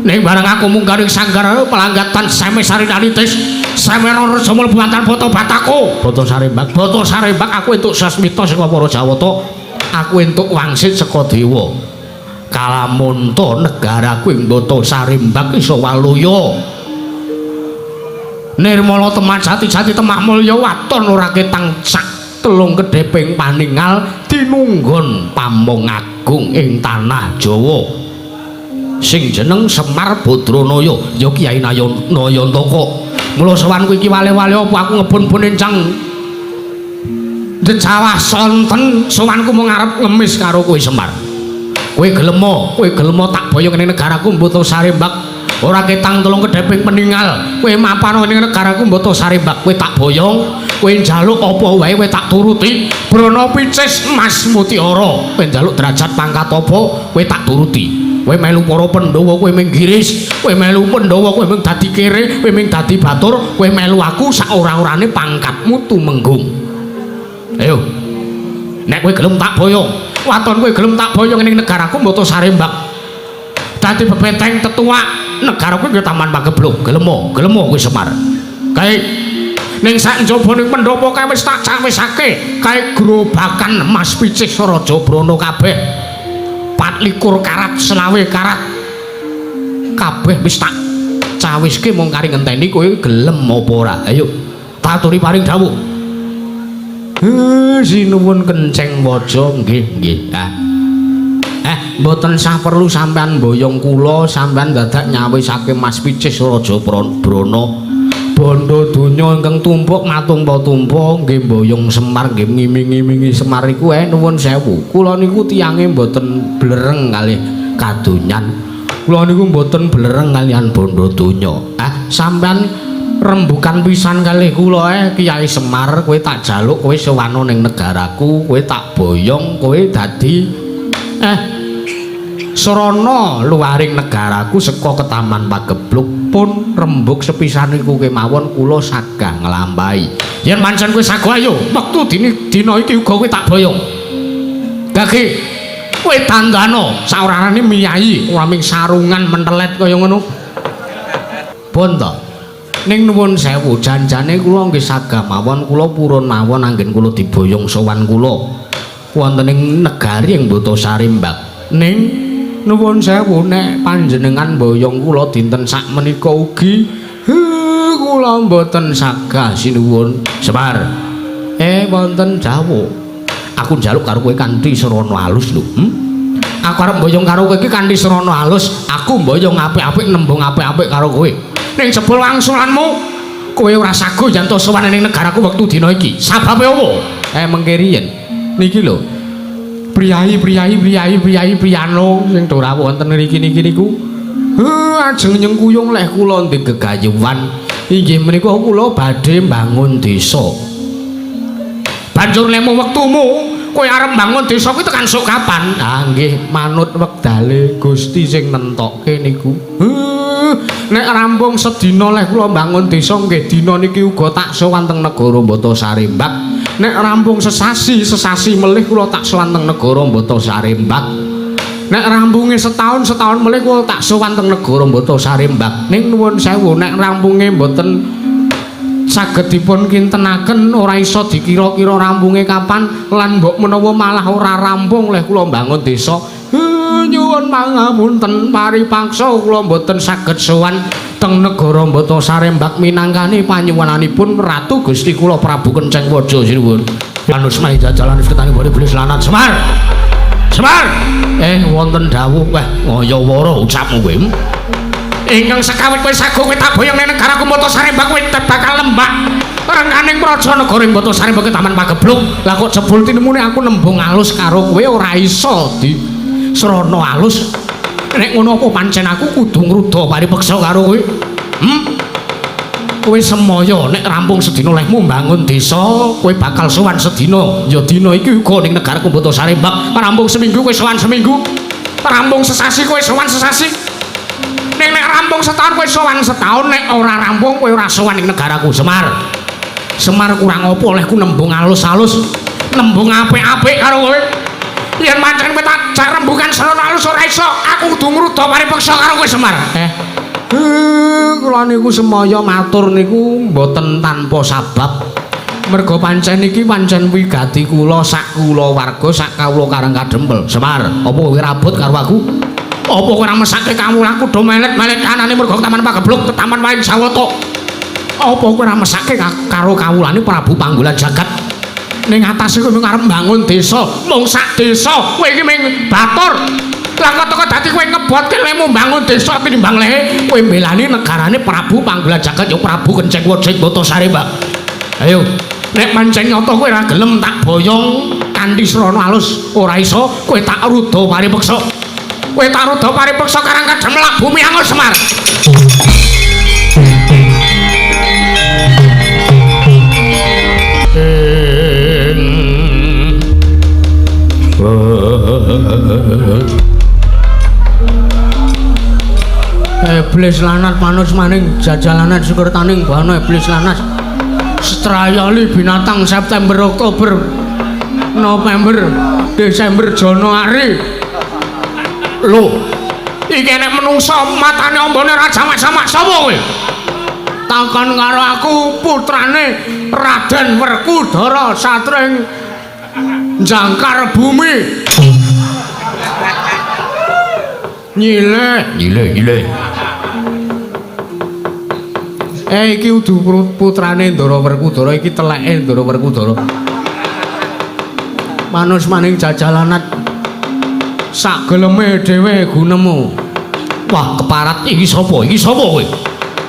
Ning bareng aku munggah ing sanggar pelanggatan seme sarinanitis semena reja mlebu antar Bata Batako Bata Sarembak. Bata Sarembak aku entuk sasmita saka para Jawata, aku entuk wangsit saka dewa. Kalamunta negaraku ing Bata Sarembak iso waluya. Nirmala temah jati-jati temah mulya waton ora ketang sak telung kedheping paningal tinunggon pamong agung ing tanah Jawa sing jeneng Semar Badranaya ya Kyai Nayantaka. Mula sowanku iki wale-wale apa aku ngebun-bun encang jejawah sonten sowanku mung arep ngemis karo kowe Semar. Kowe gelemo, kowe gelemo tak boyong ning negaraku Mboto Sarembak. Ora ketang telung kedheping peningal. Kowe mapan ning negaraku Mboto Sarembak, kowe tak boyong, kowe njaluk apa wae kowe tak turuti. Brana picis Mas Mutiara, kowe njaluk derajat pangkat apa kowe tak turuti. Kowe melu para Pandhawa kowe mung giris, kowe melu Pandhawa kowe mung dadi kere, kowe mung dadi batur, kowe melu aku sak ora-orane pangkatmu tumenggung. Ayo. Nek kowe gelem tak boyong, waton kowe gelem tak boyong ning negaraku Mboto Sarembak. Dadi bebeteng tetuak negaraku nggih Taman Pageblug. Gelemo, gelemo kowe Semar. Kae ning sak njaba ning pendopo kae wis tak cawisake, kae grobakan Mas Picis Raja Brana kabeh. 24 karat, 25 karat. Kabeh wis tak cawiske mung kari ngenteni kowe gelem apa ora. Ayo, tak aturi paring dawuh. Sinuwun kenceng waja nggih nggih. Ah. Mboten sah perlu sampean mboyong kula, sampean dadak nyawisake Mas Picis Raja Brana. Bondo donya ingkang tumpuk matumpa-tumpa nggih mboyong Semar nggih ngiming-imingi Semar iku nuwun sewu. Kula niku tiyange mboten blereng kalih kadonyan. Kula niku mboten blereng kalian bondo donya. Ah, sampean rembukan pisan kalih kula Kyai Semar, kowe tak jaluk kowe sowana ning negaraku, kowe tak boyong, kowe dadi srana luaring negaraku saka Ketaman Pageblug pun rembug sepisan iku kemawon kula sagah nglampahi. Yen pancen kowe sago ayo, wektu dina iki uga kowe tak boyong. Gage kowe dandano saorarane miyayi ora ming sarungan mentelet kaya ngono. Pun to. Ning nuwun sewu, janjane kula nggih sagah mawon kula purun mawon anggen kula diboyong sowan kula wonten ing negari ing Mboto Sarimbak. Ning nuwun sewu nek panjenengan boyong kula dinten sakmenika ugi kula mboten sagah sinuwun. Semar. Wonten dawuh. Aku njaluk karo kowe kanthi srana alus lho. Aku arep mboyong karo kowe iki kanthi srana alus, aku mboyong apik-apik nembung apik-apik karo kowe. Ning jebul wangsulanmu kowe ora sago yen to sowan ning negaraku wektu dina iki. Sababe opo? Mengke riyen. Niki lho. Priyayi priyayi priyayi priyayi priyano sing do rawuh wonten ngriki niki niku. Ajeng nyengkuyung leh kula ndek gegayuhan. Inggih menika kula badhe mbangun desa. Banjur lemu wektumu kowe arep mbangun desa kuwi tekan sok kapan? Ah nggih manut wektale Gusti sing nentokke niku. Nek rampung sedina leh kula mbangun desa nggih dina niki uga tak sowan teng negara Mboto Sarembak. Nek rampung sesasi, sesasi melih kula tak sowan teng negara Mboto Sarembak. Nek rampunge setahun, setahun melih kula tak sowan teng negara Mboto Sarembak. Ning nuwun sewu nek rampunge mboten saged dipun kintenaken ora iso dikira-kira rampunge kapan lan mbok menawa malah ora rampung leh kula mbangun desa. Nyuwun pangapunten paripaksa kula mboten saged sowan teng negara Mboto Sarembak minangkani panyuwunanipun Ratu Gusti kula Prabu Kenceng Waja sinuwun. Lanus mai jajalan ketani bode beli lanat Semar. Semar. Wonten dawuh wah ngaya-wara ucapmu kowe. Ingkang sekawit kowe sago kowe tak boyong ning negaraku Mboto Sarembak kowe bakal lembak rengkaning praja negara ing Mboto Sarembak Taman Pageblug. Lah kok jebul tinemune aku nembung alus karo kowe ora iso di srana alus. Nek ngono apa pancen aku kudu ngruda paripeksa karo kowe? Kowe semaya nek rampung sedina lehmu mbangun desa, kowe bakal sowan sedina. Ya dina iki uga ning negaraku Mboto Sarembak. Rampung seminggu kowe sowan seminggu. Rampung sesasi kowe sowan sesasi. Ning nek rampung setahun kowe sowan setahun, nek ora rampung kowe ora sowan ning negaraku Semar. Semar kurang apa olehku nembung alus-alus, nembung apik-apik karo kowe. Yen pancen kowe tak jak rembukan srana alus ora iso, aku kudu ngruda paripeksa karo kowe Semar. Kula niku semaya matur niku mboten tanpa sabab. Merga pancen iki pancen wigati kula sak kula warga sak kawula Karang Kadempel. Semar, apa kowe rabot karo aku? Apa kowe ora mesake kawulaku do melet-melet kanane merga Taman Pageblug ke Taman Wain Sawata? Apa kowe ora mesake karo kawulane Prabu Panggolan Jagat? Ning atase kowe mung arep mbangun desa, mung sak desa, kowe iki mung batur. Lah kok teko dadi kowe ngebotke lehmu mbangun desa tinimbang lehe kowe mbelani negarane Prabu Panggulan Jagat ya Prabu Kenceng Wajing Botasari, Mbak. Ayo, nek pancen nyata kowe ora gelem tak boyong kanthi srana alus, ora iso kowe tak ruda paripeksa. Kowe tak ruda paripeksa karang kadhemelak bumi angus Semar. Iblis lanat manus maning jajalanan syukur taning bana iblis lanat Strayali binatang September Oktober November Desember Januari. Lho, iki nek menungsa matane ambane ora jamak-jamak sapa kowe? Takon karo aku putrane Raden Werkudara satring jangkar bumi. Nyileh, nyileh, nyileh. Iki udu putrane Ndara Werkudara, iki teleke Ndara Werkudara. Manus maning jajalanat sak geleme dhewe gunemu. Wah, keparat iki sapa? Iki sapa kowe?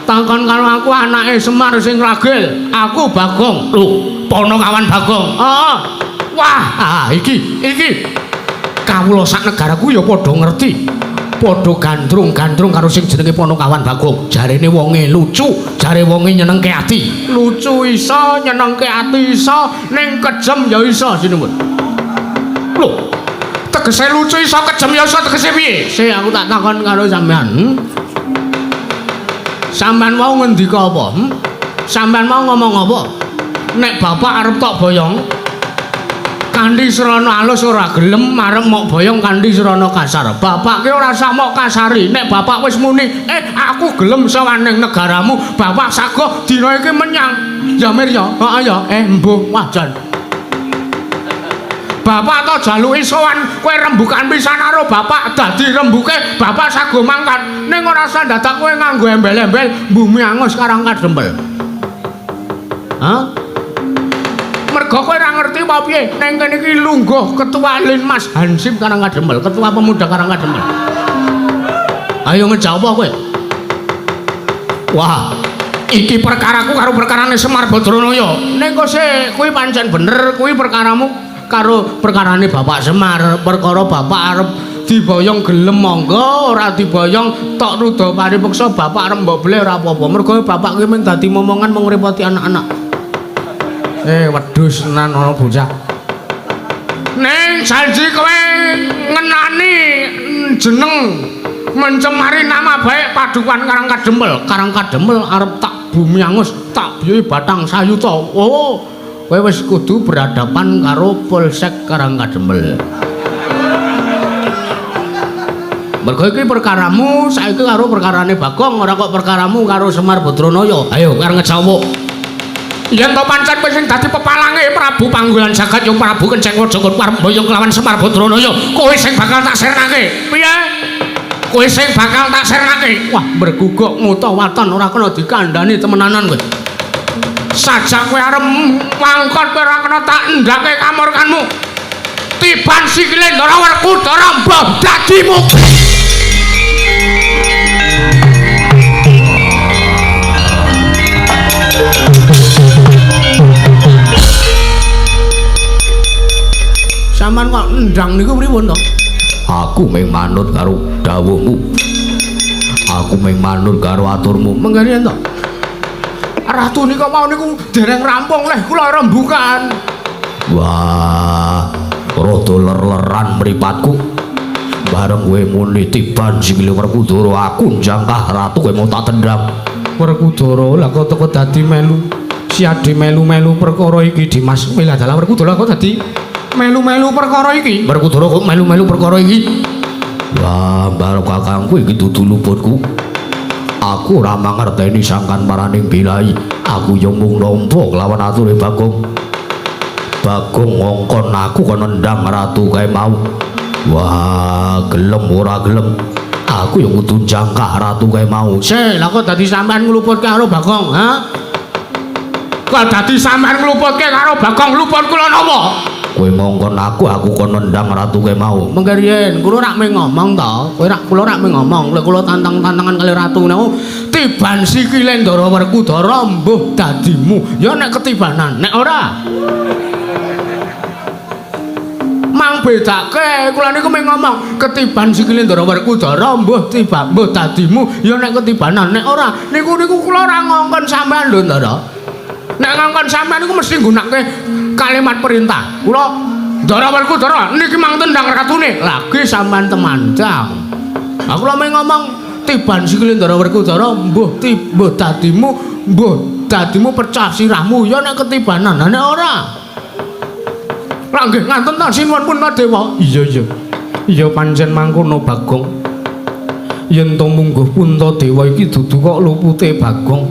Takon karo aku anake Semar sing ragil, aku Bagong. Lho, Ponokawan Bagong. Heeh. Wah, ah, iki kawula sak negaraku ya padha ngerti. Padha gandrung-gandrung karo sing jenenge Ponokawan Bagong. Jarene wonge lucu, jare wonge nyenengke ati. Lucu iso, nyenengke ati iso, ning kejem ya iso sinuwun. Lho, tegese lucu iso, kejem ya iso, tegese piye? Sik aku tak takon karo sampean. Sampean mau ngendika apa? Sampean mau ngomong apa? Nek bapak arep tok boyong kanthi srana alus ora gelem, arep mok boyong kanthi srana kasar. Bapak ki ora usah mok kasari. Nek bapak wis muni, aku gelem sowan ning negaramu, bapak sagoh dina iki menyang. Ya Mir ya, heeh ya, mbuh wah jan. Bapak to jaluki sowan kowe rembukan pisan karo bapak, dadi rembuke bapak sagoh mangkat. Ning ora usah dadak kowe nganggo embel-embel bumi angus karang kadempel. Hah? Mergo kowe ora ngerti apa piye, ning kene iki lungguh ketua Linmas Hansip Karang Kadempel, ketua pemuda Karang Kadempel. Ayo ngejawab kowe. Wah, iki perkaraku karo perkarane Semar Badranaya. Ning kok sik kuwi pancen bener, kuwi perkaramu karo perkarane Bapak Semar. Perkara bapak arep diboyong gelem monggo, ora diboyong tok ruda paripeksa bapak arep mbok bleh ora apa-apa. Mergo bapak kuwi mung dadi momongan mung ngrepoti anak-anak. Wedhus tenan ana bocah. Ning janji kowe ngenani jeneng mencemari nama baik Padukuhan Karang Kadempel. Karang Kadempel arep tak bumi angus, tak biyi batang sayuta. Oh, kowe wis kudu berhadapan karo Polsek Karang Kadempel. Mergo iki perkaramu saiki karo perkarane Bagong, ora kok perkaramu karo Semar Badranaya. Ayo arep ngejawab. Yen to pancen kowe sing dadi pepalange Prabu Panggulan Jagat ya Prabu Kenceng Waja arep mboyong kelawan Semar Badranaya, kowe sing bakal tak sirnake. Piye? Kowe sing bakal tak sirnake. Wah, berguguk nguta waton ora kena dikandhani temenanan kowe. Sajak kowe arep mangkot kowe ora kena tak endhake kamurkanmu. Tiban sikile Ndara Werkudara mbah dadimu. Sampeyan kok ndang niku pripun to? Aku mung manut karo dawuhmu. Aku mung manut karo aturmu. Mengkene to. Ratu nika mau niku dereng rampung leh kula rembukan. Wah, rada ler-leran mripatku. Bareng kowe muni tiban sikile Werkudara, aku njangkah ratu kowe mau tak tendang. Werkudara lah kok teko dadi melu. Siade melu-melu perkara iki Dimas. Wih lah dalah Werkudara kok dadi melu-melu perkara iki. Werkudara kok melu-melu perkara iki. Wah, barok kakangku iki dudu luputku. Aku ora mangerteni sangkan paraning bilai. Aku yo mung nampa kelawan ature Bagong. Bagong ngongkon aku kon nendang ratu kae mau. Wah, gelem ora gelem. Aku yo kudu jangkah ratu kae mau. Sik, lha kok dadi sampean ngluput karo Bagong, ha? Kok dadi sampean ngluputke karo Bagong luput kula napa? Kowe ngongkon aku, aku kon nendang ratu kowe mau. Mengke riyen kula rak mung ngomong to. Kowe rak kula rak mung ngomong, lek kula tantang-tantangan kali ratu niku tiban sikile Ndara Werkudara mbuh dadimu. Ya nek ketibanan, nek ora mang bedake kula niku mung ngomong ketiban sikile Ndara Werkudara mbuh tiba mbuh dadimu ya nek ketibanan, nek ora niku niku kula ora ngongkon sampean lho Ndara. Nek ngongkon sampean niku mesti nggunakake kalimat perintah. Kula Ndara Werkudara niki mang tendang ratune, lagi sampean temandang. Lah kula mung ngomong tiban sikile Ndara Werkudara mbuh mbuh dadimu pecah sirahmu ya nek ketibanan, nek ora. Lah nggih nganten ta sinuwun Puntadewa. Iya iya. Iya pancen mangkono Bagong. Yen to mungguh Puntadewa iki dudu kok lupute Bagong.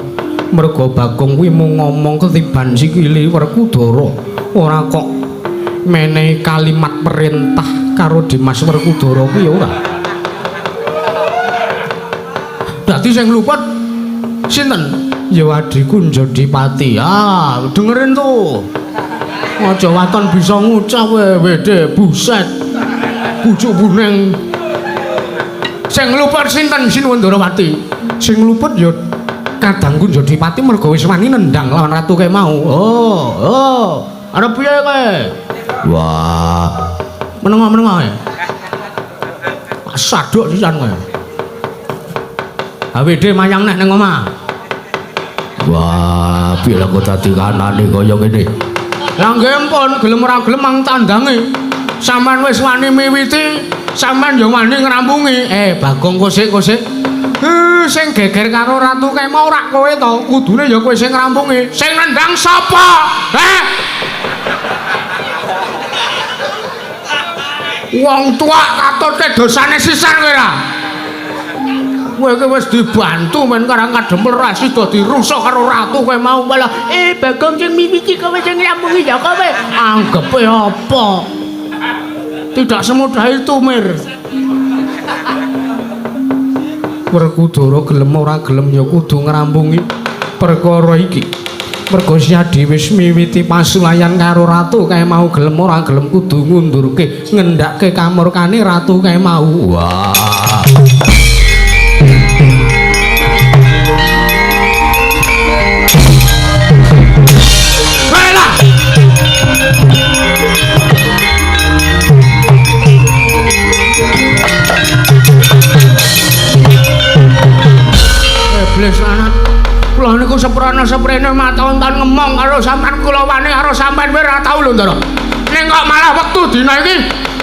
Merga Bagong kuwi mung ngomong ketiban sikile Werkudara, ora kok menehi kalimat perintah karo Dimas Werkudara kuwi ora. Dadi sing luput sinten? Ya adhiku Njodipati. Ah, dengerin tuh. Aja waton bisa ngucap kowe wede buset. Bujuk buneng. Sing luput sinten Sinuwun Ndarawati? Sing luput ya kadangku Njodipati merga wis wani nendang lawan ratu kae mau. Oh, oh. Arep piye kowe? Wah. Menengo-menengo ae. Saduk sisan kowe. Awede mayang neh ning omah. Wah, piye kok dadi kanane kaya ngene. Lah nggih ampun, gelem ora gelem mang tandange. Sampeyan wis wani miwiti, sampeyan ya wani ngrampungi. Bagong kosik-kosik. Sing geger karo ratu kae mau rak kowe to, kudune ya kowe sing ngrampungi. Sing nendang sapa? Heh. Wong tuwa katutke dosane sisan kowe ra. Kowe iki wis dibantu men karang kadempel ra sida dirusak karo ratu kowe mau malah Bagong sing miwiti kowe sing ngrampungi ya kowe. Anggepe apa? Tidak semudah itu, Mir. Werkudara gelem ora gelem ya kudu ngrampungi perkara iki. Merga Siadi wis miwiti pasulayan karo ratu kae mau gelem ora gelem kudu ngundurke ngendhake kamurkane ratu kae mau. Wah. Iblis anak kula niku seprana-seprene mataun-taun ngemong karo sampean kula wani karo sampean kowe ora tau lho Ndara. Ning kok malah wektu dina iki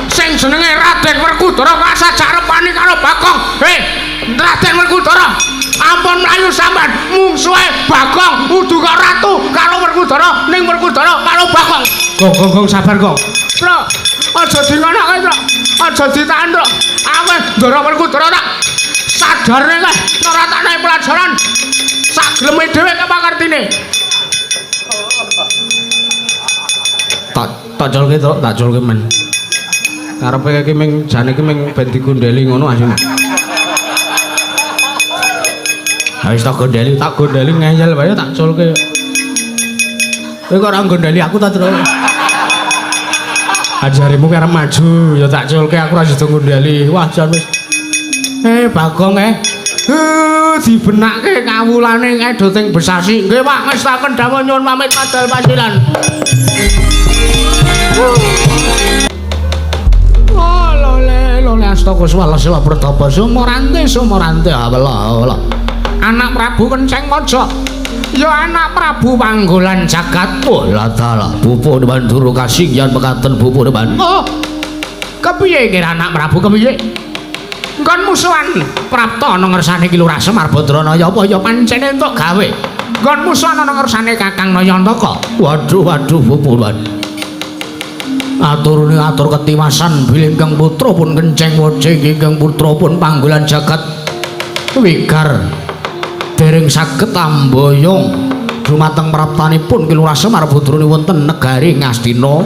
sing jenenge Raden Werkudara kok sajak repani karo Bagong. Hei, Raden Werkudara, ampun mlayu sampean mungsuhe Bagong udu kok ratu karo Werkudara ning Werkudara karo Bagong. Gong gong gong sabar gong. Truk, aja dingonake truk. Aja ditahan truk. Awe Ndara Werkudara tak sadarne kae ora tak naik pelajaran. Sak geleme dhewe kepakartine. Tak colke truk, tak colke men. Karepe iki ming jane iki ming ben digondeli ngono asline. Ha wis tak gondeli ngeyel wae tak culke. Kowe kok ora gondeli aku ta, Truk? Ajarimu ki arep maju ya tak culke aku ora sida gondeli. Wah jan wis. Bagong dibenake kawulane kae do teng besasi. Nggih Pak, ngestaken dawuh nyuwun pamit padal pasilan. Oh lole lole astaka swala sila pertapa sumorante sumorante awela awela. Anak Prabu Kenceng Maja. Ya anak Prabu Panggolan Jagat. Oh la dalah pupu Bandura kasinggihan mekaten pupu Depan. Oh. Kepiye kira anak Prabu kepiye? Nggon musuhan prapta ana ngersane Ki Lurah Semar Badranaya apa ya pancen entuk gawe. Nggon musuhan ana ngersane Kakang Nayantaka. Waduh waduh pupu Depan. Aturune atur ketiwasan bilih ingkang putra pun Kenceng Maja ingkang putra pun Panggolan Jagat wigar dereng saged amboyong dumateng praptanipun Ki Lurah Semar Badrane wonten negari Ngastina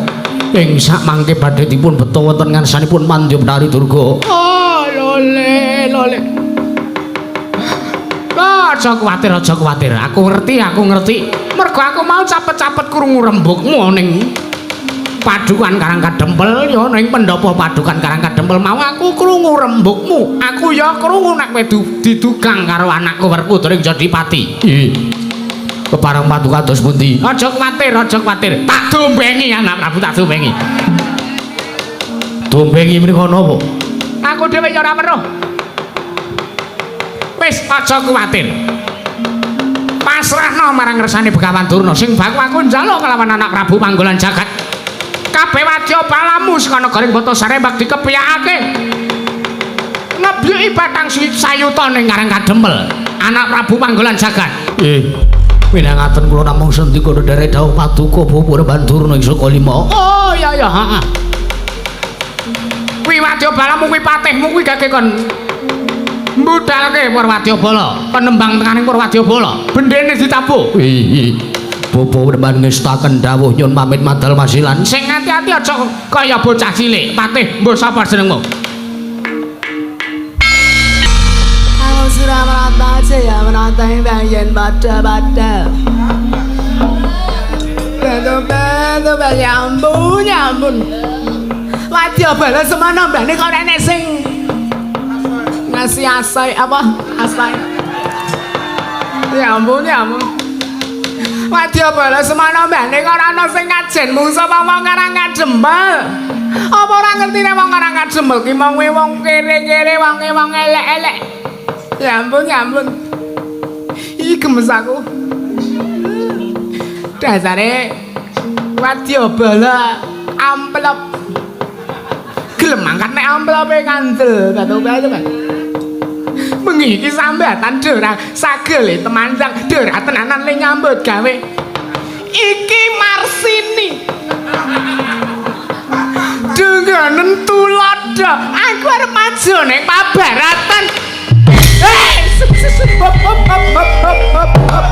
ing sak mangke badhe dipun beto wonten ngarsanipun Mandya Betari Durga. Oh lole lole. Aja kuwatir, aja kuwatir. Aku ngerti, aku ngerti. Mergo aku mau capet-capet krungu rembugmu ning Padukan Karang Kadempel ya ning pendopo Padukan Karang Kadempel mau aku krungu rembugmu. Aku ya krungu nek kowe didugang karo anakku Werkudara ing Jodipati. Kepareng paduka dos pundi? Aja kuwatir, aja kuwatir. Tak dombengi anak Prabu, tak dombengi. Dombengi menika napa? Aku dhewe ya ora weruh. Wis aja kuwatir. Pasrahno marang ngersane Begawan Durna sing baku aku njaluk kelawan anak Prabu Panggolan Jagat. Kabeh wadya balamu saka negara Batasare bak dikepiyakake. Ngebyuki batang sayuta ning Karang Kadempel. Anak Prabu Panggolan Jagat. Winangaten kula namung sendika ndherek dawuh paduka Bapak Durna ing saka lima. Oh iya iya, heeh. Kuwi wadya balamu kuwi patihmu kuwi gage kon mbudalke Purwadyabala, penembang tekaning Purwadyabala. Bendene ditabuh. Bapak Werman ngestaken dawuh nyun pamit madal masilan. Sing ati-ati aja kaya bocah cilik. Patih mbok sapa jenengmu? Aku Suramarata ya menata bayen pada-pada. Betul-betul ya ampun, ya ampun. Wadyabala semana mbane kok enek sing ngasih asai apa? Asai. Ya ampun, ya ampun. Wadyabala semana mbane kok ora ana sing ngajen mungsa wong Karang Kadempel. Apa ora ngerti nek wong Karang Kadempel ki mung wong kere-kere, wong elek-elek. Ya ampun, ya ampun. Ih, gemes aku. Dasare wadyabala amplop. Gelem angkat nek amplope kandel, batu-batu. Bengi iki sambatan dora sagele temanjang dora tenanan le nyambut gawe. Iki Marsini. Dengganen tuladha. Aku arep maju ning pabaratan. Hop hop hop hop hop hop.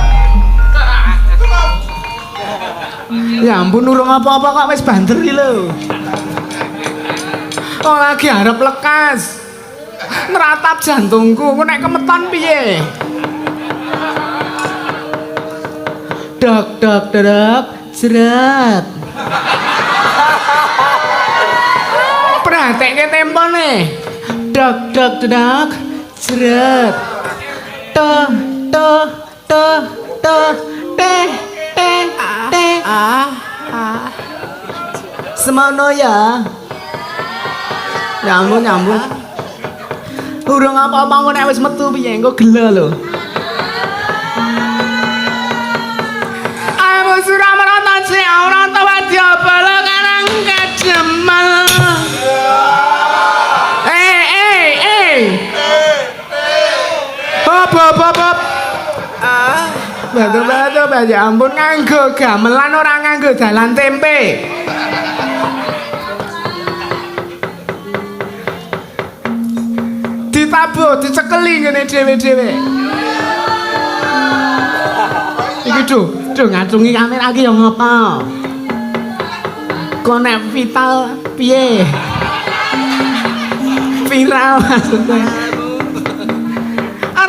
Ya ampun urung apa-apa kok wis banter iki lho. Oh lagi arep lekas. Nratap jantungku, engko nek kemeton piye? Dok dok dok jeret. Perhatekke tempone. Dok dok dok jeret. To to to to te te te a a. Semono ya. Ya ampun, ya ampun. Urung apa-apa engko nek wis metu piye engko gela lho. Aku Suramarata Syaurata Wadyabala Karang Kadempel. Hop hop hop hop. Ah, batu-batu ya ampun nganggo gamelan ora nganggo dalan tempe. Ditabuh, dicekeli ngene dhewe-dhewe. Iki duh ngacungi kamera iki ya ngopo? Kok nek vital piye? Viral maksudnya.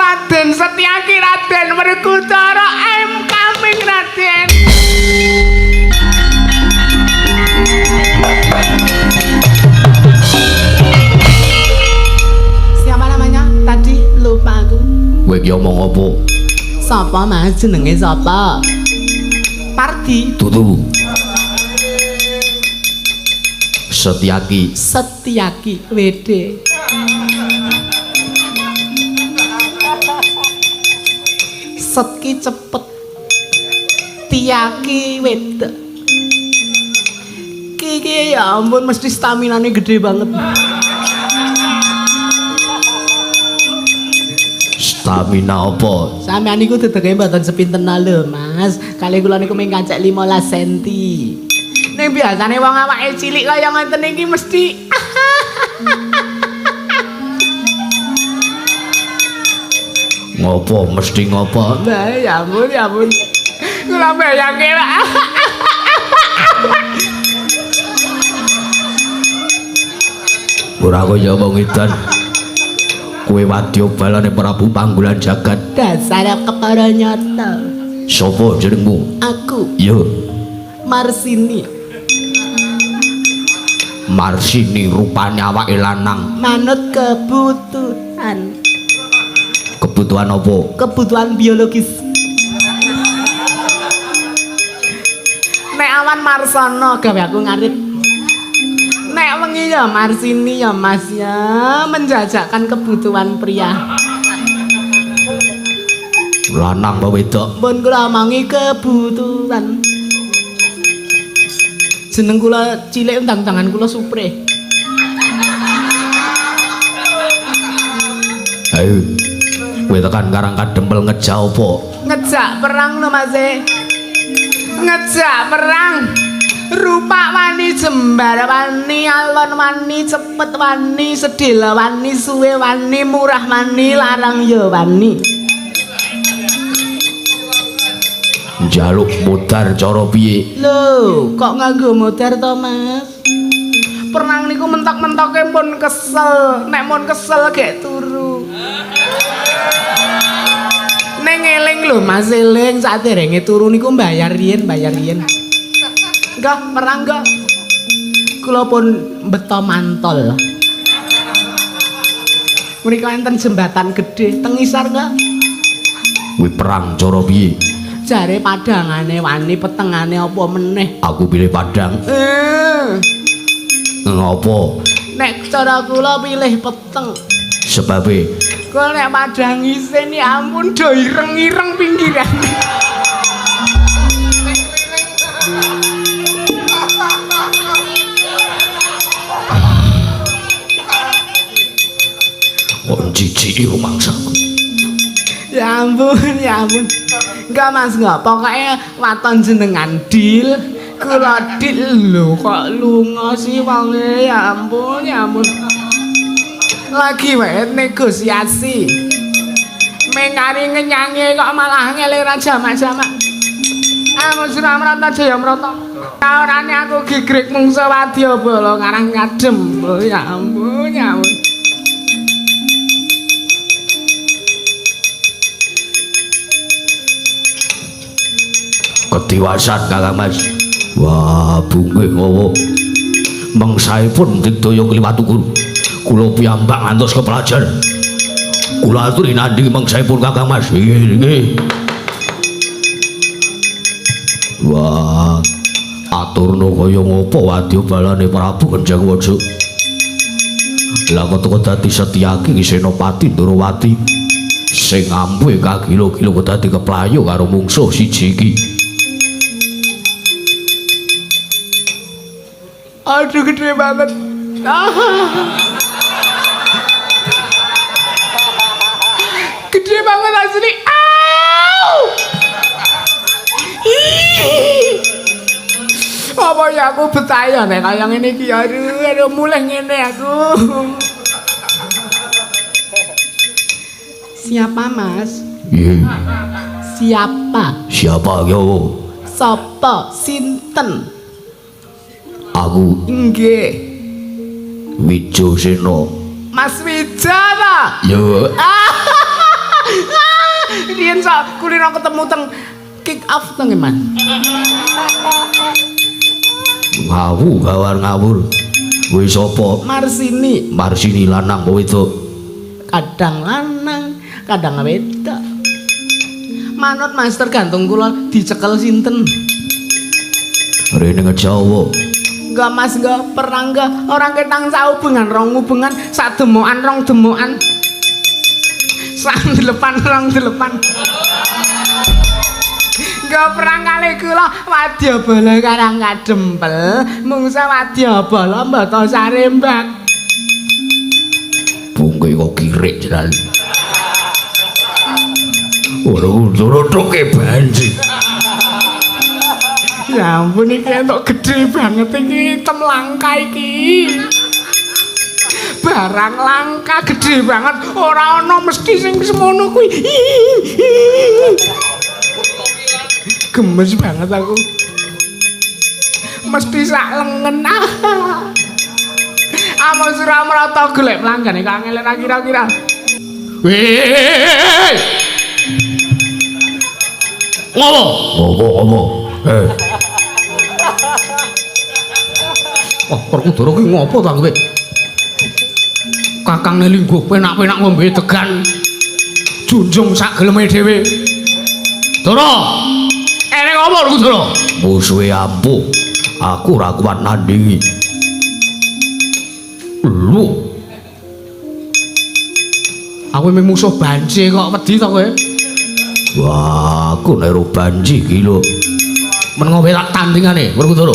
Raden Setyaki, Raden Werkudara, I'm coming Raden. Siapa namanya? Tadi lupa aku. Kowe iki omong apa? Sapa Mas jenenge sapa? Pardi. Dudu. Setyaki. Setyaki WD. Setki cepet. Tiaki wedok. Ki ya ampun mesti staminane gede banget. Stamina apa? Sampeyan niku dedege mboten sepinten lho, Mas. Kali kula niku mung kancek 15 cm. Ning biasane wong awake cilik kaya ngoten iki mesti ngopo mesti ngopo? Lah ya ampun, ya ampun. Kula bayangke Pak. Ora kaya wong edan. Kowe wadya balane Prabu Panggolan Jagat. Dasar kepara nyata. Sopo jenengmu? Aku Yo, Marsini. Marsini rupane awake lanang. Manut kebutuhan. Kebutuhan apa? Kebutuhan biologis. Nek awan Marsono gawe aku ngarit. Nek wengi ya Marsini ya Mas ya, menjajakan kebutuhan pria. Lanang apa wedok? Pun kula omongi kebutuhan. Jeneng kula cilik undang-undangan kula Supre. Ayo. Kowe tekan Karang Kadempel ngejak apa? Ngejak perang lho Mas. Ngejak perang. Rupak wani, jembar wani, alon wani, cepet wani, sedhela wani, suwe wani, murah wani, larang ya wani. Njaluk modar cara piye? Lho, kok nganggo modar to, Mas? Perang niku mentok-mentoke pun kesel, nek mun kesel gek turu. Ning eling lho Mas, eling saderenge turu niku bayar riyen, bayar riyen. Enggak, perang enggak. Kula pun beto mantol. Mriko enten jembatan gedhe teng ngisor enggak? Kuwi perang cara piye? Jare padangane wani, petengane apa meneh? Aku pilih padang. Ngopo? Nek cara kula pilih peteng. Sebabe Kula nek padang isin ya ampun do ireng-ireng pinggiran. Kok jijiki rumangsaku. Ya ampun, ya ampun. Enggak Mas, enggak. Pokoknya waton jenengan deal, kula deal lho kok lunga sih wonge. Ya ampun, ya ampun. Lagi wae negosiasi. Mengkari ngenyange kok malah ngelera jamak-jamak. Aku Suramrata Jayamrata. Orane aku gigrik mungsa wadyabala Karang Kadem. Ya ampun, ya ampun. Ketiwasan Kakang Mas. Wah, bungih ngowo. Mengsaipun digdaya kliwat ukur. Kula piyambak ngantos kepelajar. Kula aturi nandhingi mengsaipun Kakang Mas. Nggih, nggih. Wah, aturna kaya ngopo wadyabalane Prabu Kenjang Waja. Lah kok dadi Setyaki Senopati Ndorowati sing ampuhe kagila-gila kok dadi keplayu karo mungsuh siji iki. Aduh, gede banget. Gede banget asli. Au! Apa ya aku betah ya nek kaya ngene iki ya. Aduh, aduh mulih ngene aku. Siapa, Mas? Nggih. Siapa? Siapa yo? Sapa? Sinten? Aku nggih. Wijosena. Mas Wija ta? Yo. Riyen sak kulino ketemu teng kick off teng Mas. Ngawu gawar ngawur. Kowe sapa? Marsini. Marsini lanang apa wedok? Kadang lanang, kadang wedok. Manut Mas tergantung kula dicekel sinten. Rene ngejawa. Enggak Mas, enggak perang enggak. Orang ketang saubengan rong ubengan, sak demokan rong demokan. Sak delepan rong delepan. Enggak perang kali kula wadyabala Karang Kadempel, mungsa wadyabala mbata sarembak. Bungke kok kirik jenengan. Ora untur-untuke banji. Ya ampun iki entuk gede banget iki, tem langka iki. Barang langka gede banget, ora ana mesti sing semono kuwi. Gemes banget aku. Mesti sak lengen. Amo Suramrata golek pelanggane kok angel ora kira-kira. Weh. Ngopo? Ngopo ngopo? Eh. Oh, Werkudara ki ngopo ta kowe? Kakangne lingguh penak-penak ngombe degan. Junjung sak geleme dhewe. Dara. Eneng apa Werkudara? Musuhe ampuh. Aku ora kuat nandingi. Lho. Aku mung musuh banci kok wedi to kowe? Wah, aku nek banci iki lho. Menengo wae tak tandingane Werkudara.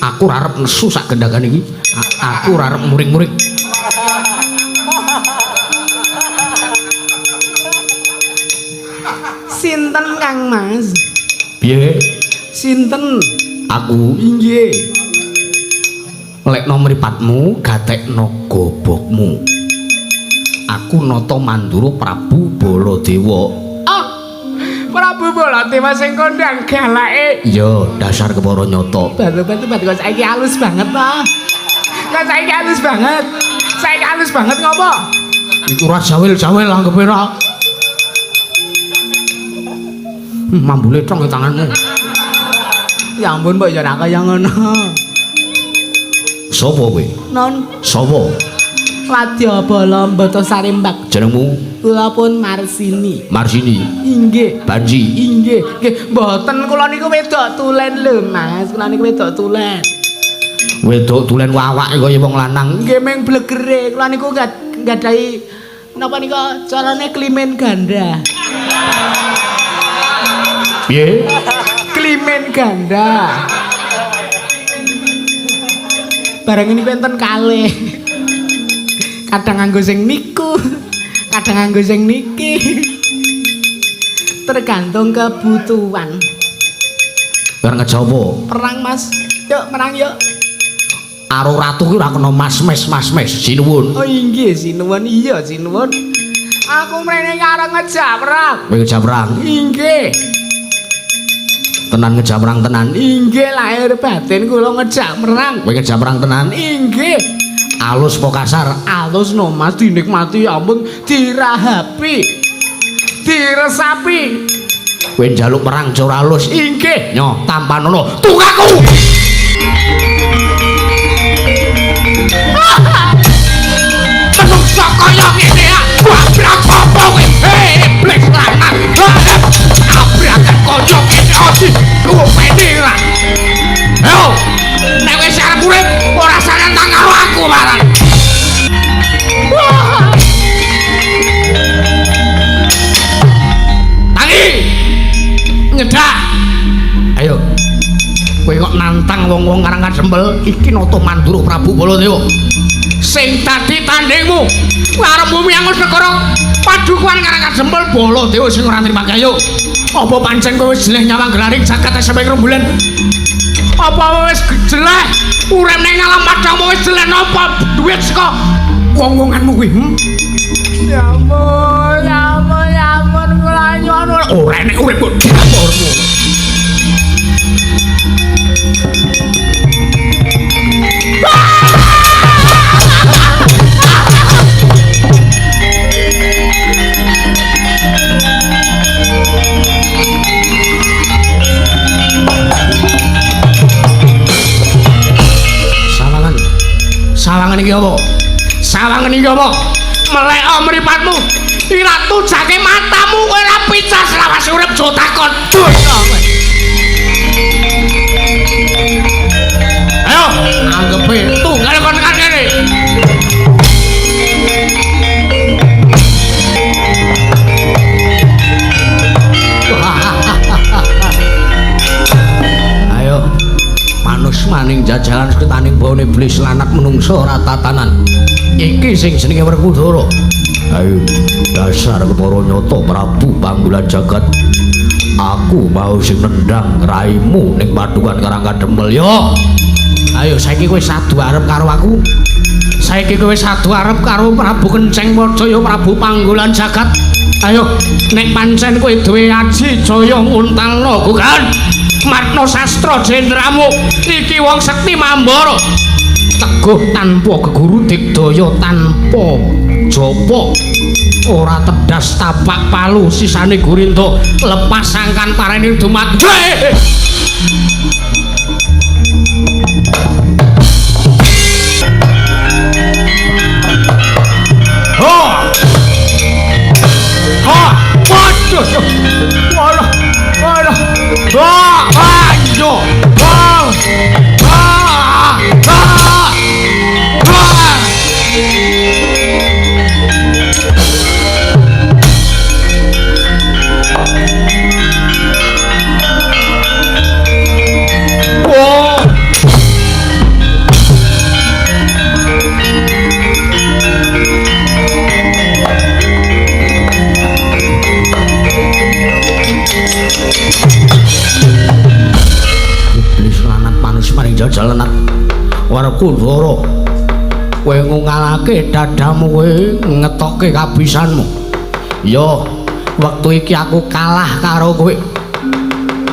Aku ora arep nesu sak gendhagan iki. Aku ora arep muring-muring. Sinten Kang Mas? Piye? Sinten? Aku inggih. Lekno mripatmu, gatekno gobokmu. Aku Nata Mandura Prabu Baladewa. Oh. Prabu Baladewa sing kondang galake. Iya, dasar kepara nyata. Batu-batu kok saiki halus banget to. Kok saiki halus banget. Saiki halus banget ngopo? Iku ora jawil-jawil anggepe ora. Mambule tong tanganmu. Ya ampun mbok ya ora kaya ngono. Sopo kowe? Non. Sopo? Wadyabala Mbata Sarimbak. Jenengmu? Kula pun Marsini. Marsini. Inggih. Banji. Inggih. Nggih, mboten kula niku wedok tulen lho, Mas. Kula niku wedok tulen. Wedok tulen awake kaya wong lanang. Nggih ming blegere. Kula niku nggadahi napa nika carane klimen ganda. Piye? Klimen ganda. Barang ini enten kalih. Kadang nganggo sing niku, kadang nganggo sing niki. Tergantung kebutuhan. Arep ngejopo? Perang, Mas. Yuk, perang yuk. Karo ratu ki ora kena mas-mes mas-mes. Sinuwun. Oh inggih, sinuwun. Iya, sinuwun. Aku mrene karo ngejak perang. Kowe ngejak perang? Inggih. Tenan ngejak perang tenan. Inggih, lahir batin kula ngejak perang. Kowe ngejak perang tenan? Inggih. Alus apa kasar? Alus no Mas, dinikmati ya ampun, dirahapi. Diresapi. Kowe njaluk perang cara alus. Inggih. Nyo, tampanono. Tungaku. Menungso kaya ngene ah, abrak apa kowe? Iblis lanang. Abrakan kaya ngene ati lumene ra. Ayo, nek wis arep urip ora nantang karo aku maran. Tangi. Nyedak. Ayo. Kowe kok nantang wong-wong Karang Kadempel iki Nata Mandura Prabu Baladewa. Sing dadi tandingmu arep bumi angus negara padukuhan Karang Kadempel Baladewa sing ora nrimo ayo. Apa pancen kowe wis jeleh nyawang gelaring jagat sampe rembulan? Apa wis jeleh urip ning alam padang wis jeleh napa duit saka wong-wonganmu kuwi? Ya ampun, ya ampun, ya ampun kula nyuwun ora enek urip kok dapurmu. Sawangan. Sawangan iki apa? Sawangan iki apa? Melek mripatmu. Ira tujake matamu kowe ora picas lawas urip aja takon. Ayo, anggepe tunggal kon tekan kene. Ayo, manus maning jajalan seketaning bawane iblis lanat menungso ora tatanan. Iki sing jenenge Werkudara. Ayo, dasar kepara nyata Prabu Panggulan Jagat. Aku mau sing nendang raimu ning padukan Karang Kadempel yo. Ayo saiki kowe sadu arep karo aku. Saiki kowe sadu arep karo Prabu Kenceng Wajaya Prabu Panggulan Jagat. Ayo nek pancen kowe duwe aji jaya nguntalno gugan. Martna sastra jendramu iki wong sekti mambara. Teguh tanpa geguru digdaya tanpa japa. Ora tedas tapak palu sisane Gurinda lepas sangkan parene dumat. Oh. Ah, waduh. Waduh. Waduh. Wah, ayo. Wah. Ah. Ah. Ah. Oh. Iblis lanat manis maring jajalenat Werkudara, kowe ngungalake dadamu, kowe ngetokke kabisanmu. Yo, wektu iki aku kalah karo kowe.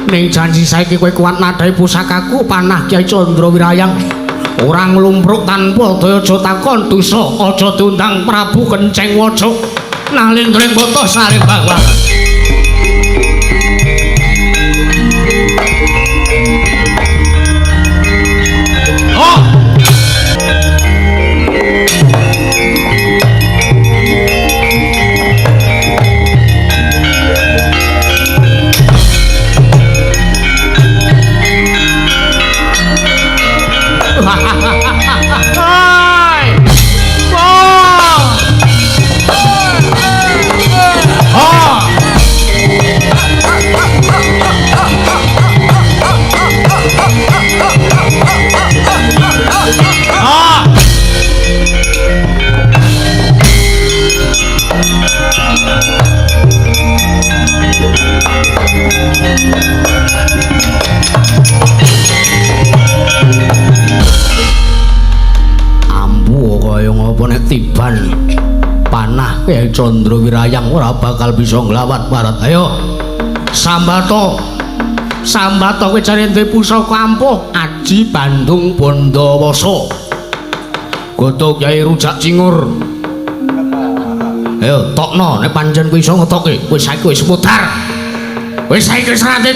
Ning janji saiki kowe kuat nadhahi pusakaku panah Kyai Candra Wirayang. Ora nglumpruk tanpa daya aja takon dosa, aja diundang Prabu Kenceng Waja. Nalindring bata saring bawang. Oh! Ambu kaya ngapa nek tiban panah Kyai Candra Wirayang ora bakal bisa nglawat barat. Ayo sambato, sambato kowe jare duwe pusaka ampuh Aji Bandung Bondowoso. Goto Kyai Rujak Cingur. Ayo tokno nek pancen kowe iso ngetokke. Wis saiki wis putar. Wis saiki wis ra daya.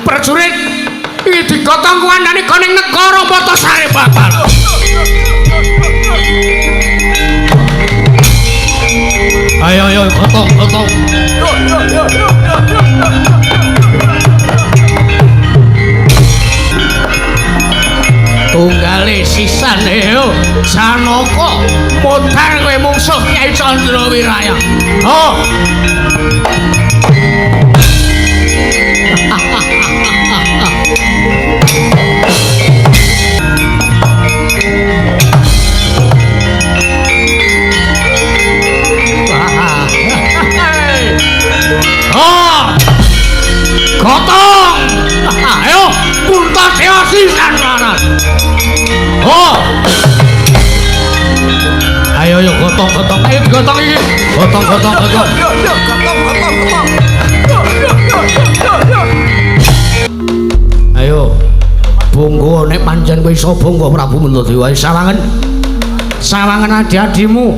Prajurit iki digotong kuwandane koning negara Batasari bakal. Ayo ayo gotong gotong. Tunggale sisane yo Janaka mutar kowe mungsuh Kyai Candra Wirayang. Oh. Oh. Gotong. Ayo Puntadewa sisan larat. Oh. Ayo yo gotong gotong. Ayo digotong iki. Gotong gotong gotong. Gotong gotong gotong. Ayo. Bonggo nek pancen kowe iso bonggo Prabu Puntadewa sawangen. Sawangen adi-adimu.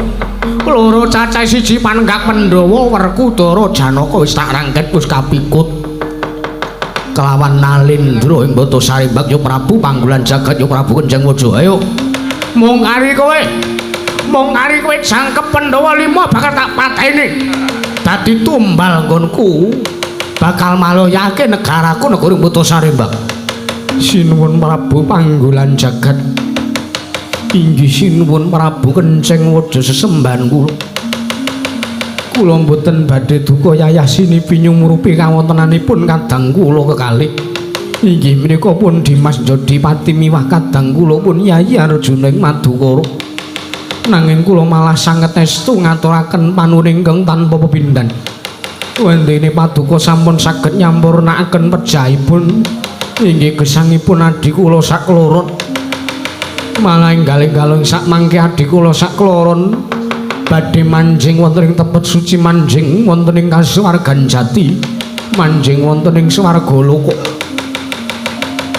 Loro cacah siji panenggak Pandhawa Werkudara Janaka wis tak rangket wis kapikut. Kelawan Nalindra ing Batasari Bagya Prabu panggulan jagat ya Prabu Kenceng Waja. Ayo mung kari kowe. Mung kari kowe jangkep Pandhawa 5 bakal tak pateni. Dadi tumbal nggonku bakal maloyake negaraku negara Batasari Mbak. Sinuwun Prabu panggulan jagat. Inggih sinuwun Prabu Kenceng Waja sesembahan kula. Kula mboten badhe duka yayah sinipi nyumurupi kawontenanipun kadang kula kekalih. Inggih menika pun Dimas Jodipati miwah kadang kula pun Yayi Arjuna ing Madukara. Nanging kula malah sanget estu ngaturaken panuwun ingkang tanpa pepindhan. Wondene paduka sampun saged nyampurnakaken pejahipun inggih gesangipun adhi kula sakloron. Malah enggal-enggal sak mangke adhi kula sakloron badhe manjing wonten ing tepet suci manjing wonten ing kasuwargan jati manjing wonten ing swarga loka.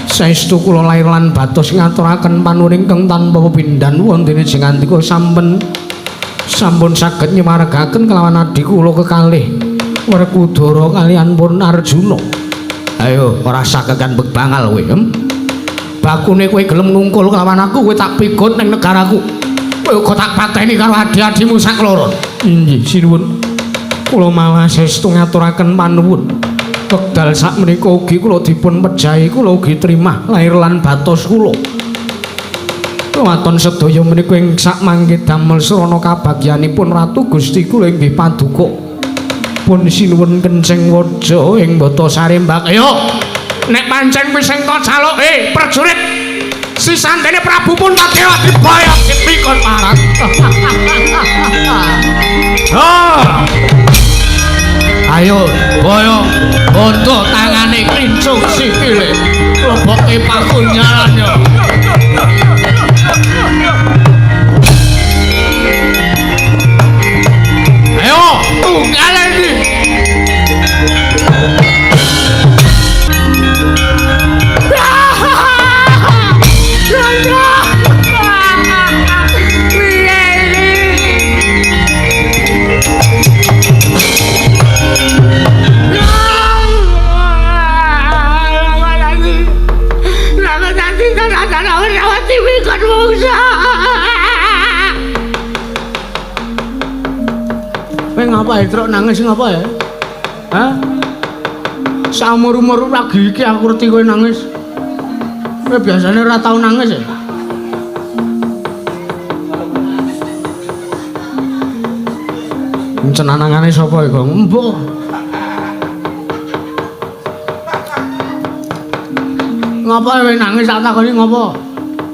Saestu kula lair lan batos ngaturaken panuwun ingkang tanpa pepindhan wondene jengandika sampun Sampun saged nyumaregaken kelawan adhi kula kekalih Werkudara kaliyan pun Arjuna. Ayo ora sakekan bebangal kowe. Bakune kowe gelem nungkul kelawan aku, kowe tak pigut ning negaraku. Kowe uga tak pateni karo adhi-adhimu sakloron. Inggih, sinuwun. Kula malah saestu ngaturaken panuwun. Wekdal sakmenika ugi kula dipun pejahi, kula ugi trimah lair lan batos kula. Waton sedaya menika ing sakmangke damel srana kabagyanipun Ratu Gusti kula inggih paduka. Pun sinuwun kenceng waja ing Batasari Mbak. Ayo, nek pancen wis engko caluk, prajurit sisantene Prabu Puntadewa dibayar dipikon marat. Oh. Ayo, boyong, bondo tangane klincung sikile, leboke pakunyalan yo. Ayo, tunggal iki. Kowe ngapa ya, Truk, nangis ngapa ya? Hah? Saumur-umur lagi iki aku ngerti kowe nangis. Kowe biasanya ora tau nangis ya? Cenanangane sapa iku? Mbah. Ngapa kowe nangis tak takoni ngapa?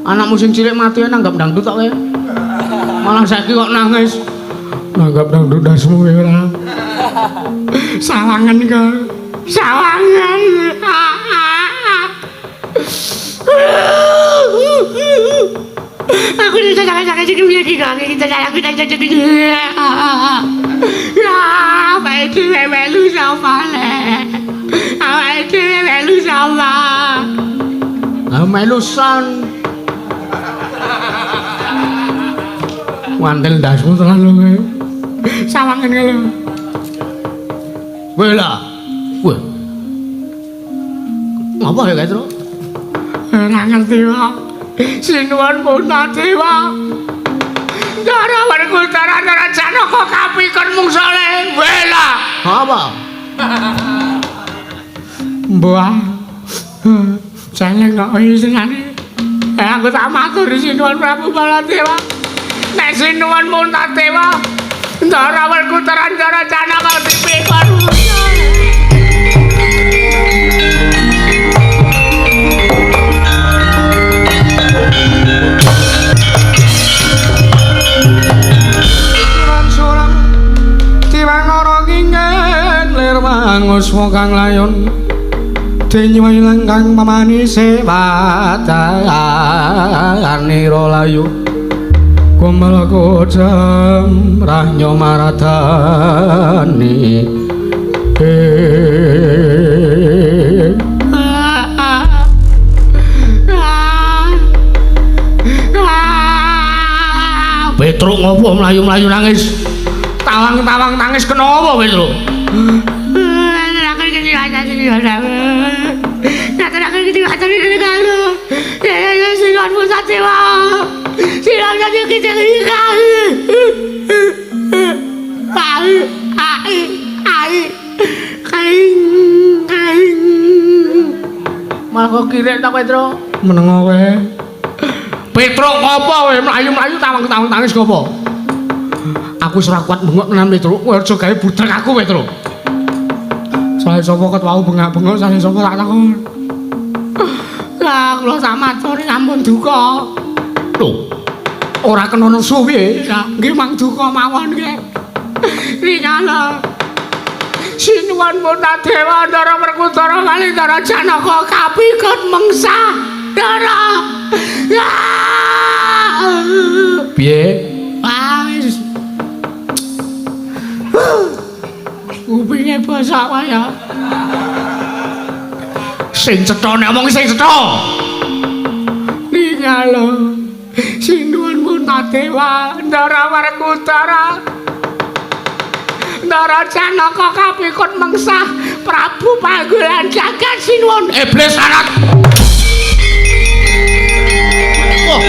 Anakmu sing cilik mati nanggap dangdut tok kowe. Malah saiki kok nangis. Nanggap dangdut dasmu kowe ora. Sawangan kok. Sawangan. Aku bisa jangan-jangan sing piye iki kok. Iki aku tak jadi. Ya, awake dhewe melu sapa le? Awake dhewe melu sapa? Ah melu son. Wantel ndasmu tenan lho kowe. Sawangan lho. Kowe lah. Wah. Ngapa ya, Katro? Ora ngerti kok. Sinuwun Puntadewa. Ndara Werkudara Ndara Janaka kapikon mungsale. Wela. Apa? Mbah. Jeneng kok isinane. Aku tak matur sinuwun Prabu Baladewa. Nek sinuwun Puntadewa, Ndara Werkudara Ndara Janaka dipikon mungsale. Suram tiwangara kingen lir manguswa kang layon denyuwi kang mamanise wadanira layu kumel kojam rahnyo maradani. Petruk ngopo mlayu-mlayu nangis? Tawang-tawang nangis kena apa Petruk? Malah kok kirek ta Petruk? Menengo kowe. Petruk ngopo kowe mlayu-mlayu tawang-tawang nangis ngopo? Aku wis ora kuat bengok tenan Petruk. Kowe aja gawe budrek aku Petruk. Sae sapa ket wau bengak-bengok sae sapa tak takon. Lah kula sak matur sampun duka. Lho. Ora kena nesu piye? Nggih mang duka mawon nggih. Rikala Sinuwun Puntadewa Ndara Werkudara kali Ndara Janaka kapikut mengsa. Ndara. Ya. Piye? Wah wis. Kupinge bosok kaya. Sing cetha nek omong sing cetha. Ningalo. Sinuwun Puntadewa, Ndara Werkudara. Ndara Janaka kapikut mengsah Prabu Panggulan Jagat sinuwun. Iblis anak. Oh.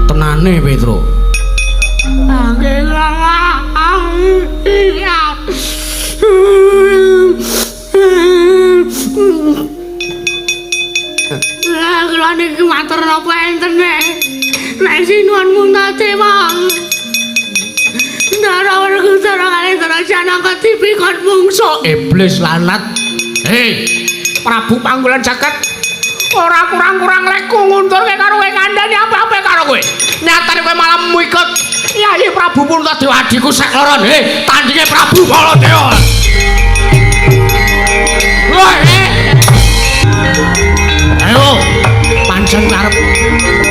Tenane Petro. Kula niki matur napa enten nek sinuwun Puntadewa. Ndara Werkudara kalih Ndara Janaka dipikon mungsuh iblis lanat. Hei, Prabu Panggulan Jagat ora kurang-kurang lekku ngunturke karo kowe kandhani apa-apa karo kowe. Nyatane kowe malah mikut Yayi Prabu Puntadewa adhiku sak loron. Hei, tandinge Prabu Baladewa. Woi. Ayo, pancen arep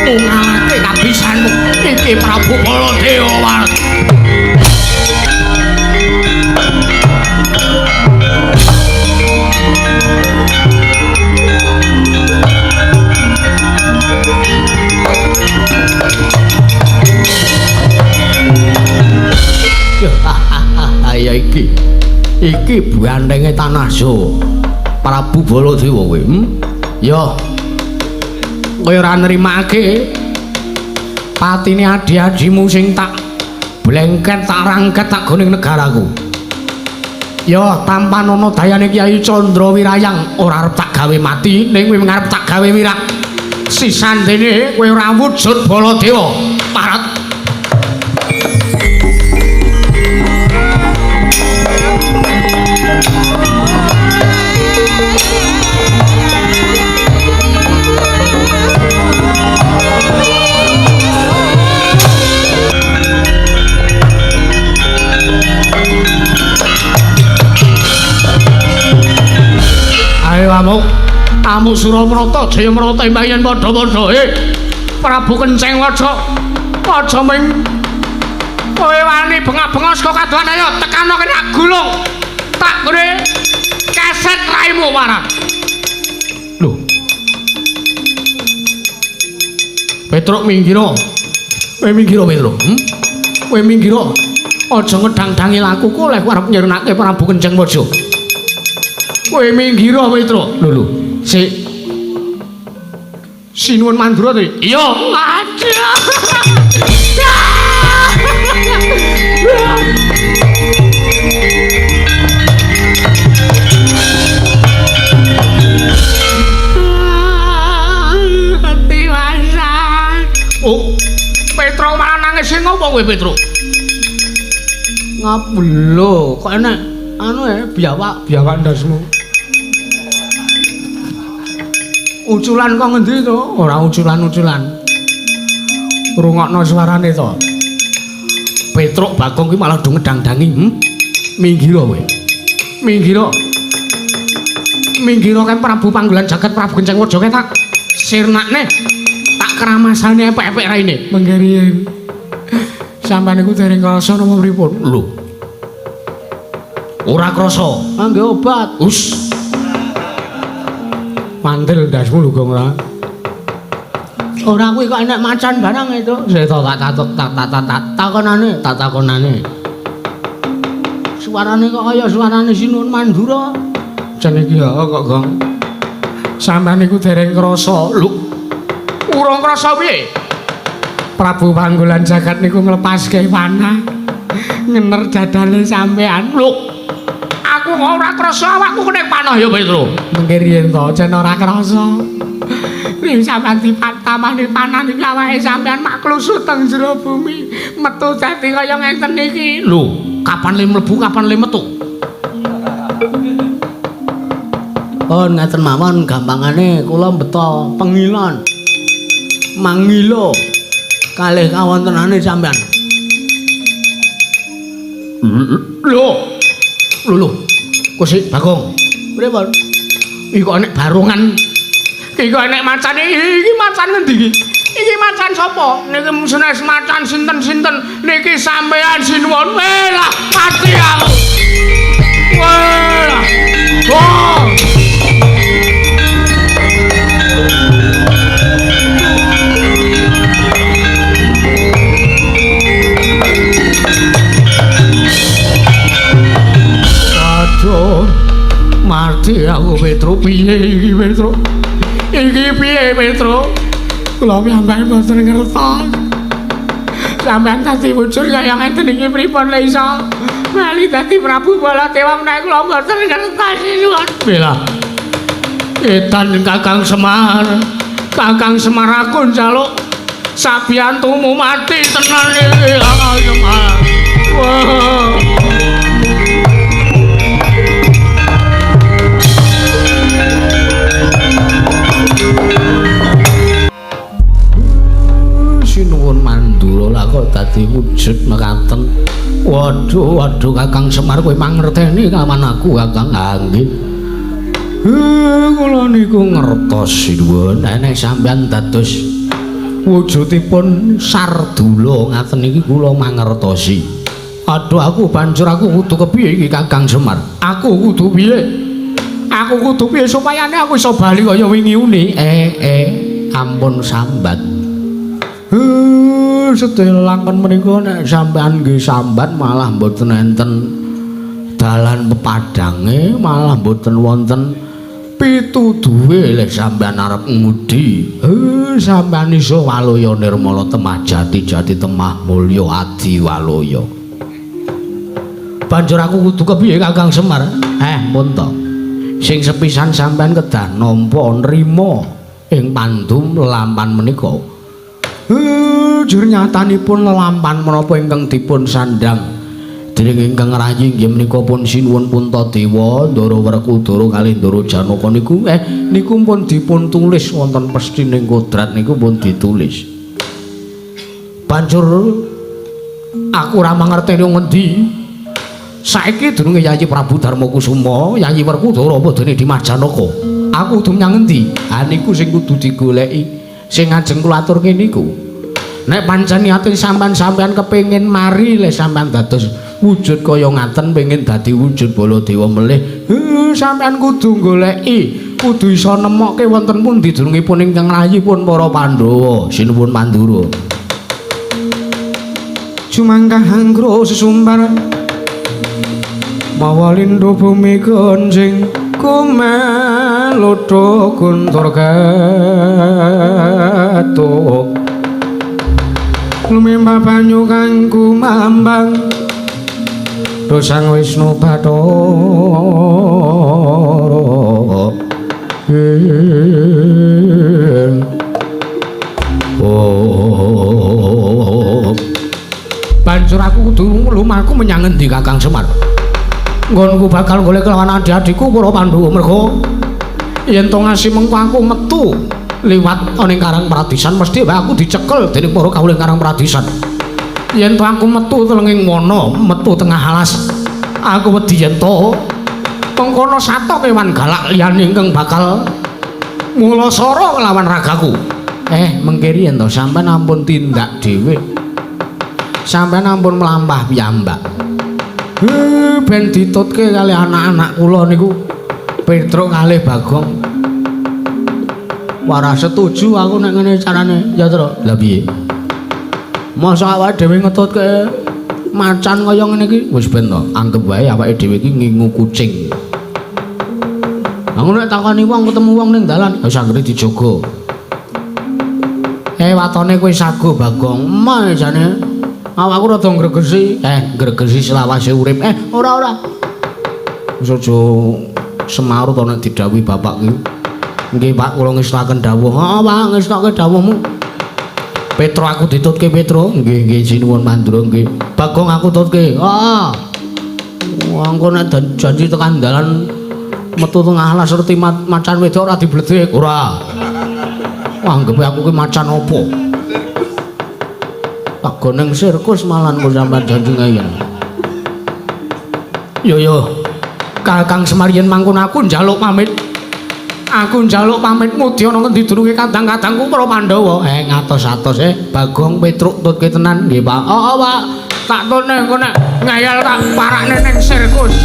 ngalahke kabisanmu. Iki Prabu Baladewa. Ya iki. Iki bandenge tanah Jawa. Prabu Baladewa kowe. Ya. Kowe ora nrimake patine adi-adimu sing tak blengket, tak rangket, tak gone negaraku. Ya, tampanana dayane Kyai Candra Wirayang ora arep tak gawe mati, ning kowe ngarep tak gawe wirak. Sisandene kowe ora wujud Baladewa. Parat. Ayo amuk, amuk Suramarta, Jayamarta mbayen padha-padha. Prabu Kenceng Waja, aja ming kowe wani bengak-bengok saka kadohan, ayo tekano kene tak gulung. Tak gone keset raimu waran. Lho. Petruk minggiro. Kowe minggiro Petruk. Kowe minggiro. Aja ngedang-dangi lakuku lek arep nyirnake Prabu Kenceng Waja. Kowe minggiro Petro. Lho lho, sik. Sinuwun Mandura to? Iya. Aduh. Ketiwasan. Oh, Petro malah nangis sing ngopo kowe Petro? Ngap lho, kok enak anu biawak ndasmu. Uculan kok ngendi to? Ora uculan-uculan. Rungokno suarane to. Petruk Bagong kuwi malah do ngedang-dangi. Minggiro kowe. Minggiro. Minggiro kan Prabu Panggulan Jagat Prabu Kenceng Waja kae tak sirnakne. Tak keramasane epek-epek raine. Mengke sampeyan niku dereng krasa napa pripun? Lho. Ora krasa. Angge obat. Us. Mantel ndasmu lho Gong ora. Ora kuwi kok enek macan barang itu. Sik to tak tak takonane, tak takonane. Suarane kok kaya suarane Sinuwun Mandura. Jan iki ya kok Gong. Sampeyan niku dereng krasa. Lho. Urung krasa piye? Prabu Panggulan Jagat niku nglepaske panah. Ngener dadane sampean. Lho. Aku kok ora krasa awakku kena panah ya Petro. Mengke riyen to jan ora krasa. Ning sampean dipatamani panah niki awake sampean mak klusut teng jero bumi, metu dadi kaya ngenten iki. Lho, kapan le mlebu, kapan le metu? Pun ngaten mawon gampangane kula beto pengilon. Mangilo kalih kawontenane sampean. Lho. Lho lho. Kok sik Bagong. Pripun? Iki kok enek barongan. Iki kok enek macane. Iki macan ngendi iki? Iki Iki macan sapa? Niki senes macan sinten-sinten. Niki sampean sinuwun. Lah mati aku. Wah. Oh. Aduh. Mati aku Petro, piye iki Petro? Iki piye Petro? Kula piyambak mboten ngertos. Sampeyan dadi wujud kaya ngeten iki pripun le iso? Mali dadi Prabu Baladewa menawi kula mboten ngertos sinuwun. Bela. Edan Kakang Semar. Kakang Semar aku njaluk sabiyantumu mati tenan iki Kakang Semar. Wah. Sinuwun Mandura lah kok dadi wujud mekaten. Waduh, waduh Kakang Semar kowe mangerteni kawan aku Kakang. Ha nggih. Kula niku ngertos sinuwun nek sampeyan dados wujudipun Sardula ngaten iki kula mangertosi. Aduh aku banjur aku kudu kepiye iki Kakang Semar? Aku kudu piye? Aku kudu piye supayane aku iso bali kaya wingi uni? Ampun sambat. Sedaya langkon menika nek sampean nggih sambat malah mboten enten dalan pepadange, malah mboten wonten pituduhe lek sampean arep ngudi. Sampean iso waluya nirmala temah jati jati temah mulya adi waluya. Banjur aku kudu kepiye Kakang Semar? Pun to. Sing sepisan sampean kedah nampa nrima ing pandum lelampan menika. Jur nyatanipun lelampan menapa ingkang dipun sandhang dening ingkang rayi inggih menika pun sinuwun Puntadewa, Ndara Werkudara kalih Ndara Janaka niku niku pun dipun tulis wonten pestining kodrat niku pun ditulis. Banjur aku ora mangerteni ngendi. Saiki durunge Yayi Prabu Darmakusuma, Yayi Werkudara apa dene Dimas Janaka. Aku kudu menyang ngendi? Ha niku sing kudu digoleki. Sing ajeng kula aturke niku. Nek pancen niate sampean-sampean kepengin mari le sampean dados wujud kaya ngaten pengin dadi wujud Baladewa melih, sampean kudu goleki, kudu iso nemokke wonten pundi durungipun ingkang rayipun para Pandhawa, sinuwun Mandura. Jumangkah anggra sesumbar mawa lindhu bumi gonjing kumelodho guntur gatuk lumembah banyu kang kumambang dosang Wisnu Bathara. Oh. Banjur aku kudu lumaku menyang ngendi Kakang Semar? Nggonku bakal golek kelawan adik-adikku para Pandhawa merga yen to ngasi mengko aku metu liwat ana ing Karang Pradisan mesti wae aku dicekel dening para kawula ing Karang Pradisan. Yen to aku metu telenging wana, metu tengah alas, aku wedi yen to mengkono sato kewan galak liyane ingkang bakal mulasara kelawan ragaku. Mengkiri yen to sampean ampun tindak dhewe. Sampean ampun mlampah piyambak. Ben ditutke kali anak-anak kula niku Petruk kalih Bagong. Wara setuju aku nek ngene carane, ya Tru. Lah piye? Masa awake dhewe ngetutke macan kaya ngene iki? Wis ben to, anggep wae awake dhewe iki ngingu kucing. Aku nek takoni wong ketemu wong ning dalan, wis anggere dijogo. Watone kowe sago Bagong. Emah jane awakku rada ngregesi, ngregesi selawase urip. Ora ora. Wis aja semarut to nek didhawuhi bapak ki. Nggih Pak, kula ngestaken dawuh. Heeh, Pak, ngestake dawuhmu. Petro aku ditutke Petro. Nggih, nggih sinuwun Mandura nggih. Bagong aku tutke. Heeh. Wah, engko nek janji tekan dalan metu tengah alas serti macan wedok ora dibledek. Ora. Wah, anggepe aku ki macan apa? Tak goneng sirkus malan kok sampean janji ngeyel. Yo yo. Kakang Semar yen mangkono aku njaluk pamit. Aku njaluk pamit ngudi ana ngendi dununge kadang-kadangku para Pandhawa. Ngatos-atos Bagong Petruk tutke tenan nggih, Pak. Heeh, Pak. Tak tutne engko nek ngeyel tak parakne ning sirkus.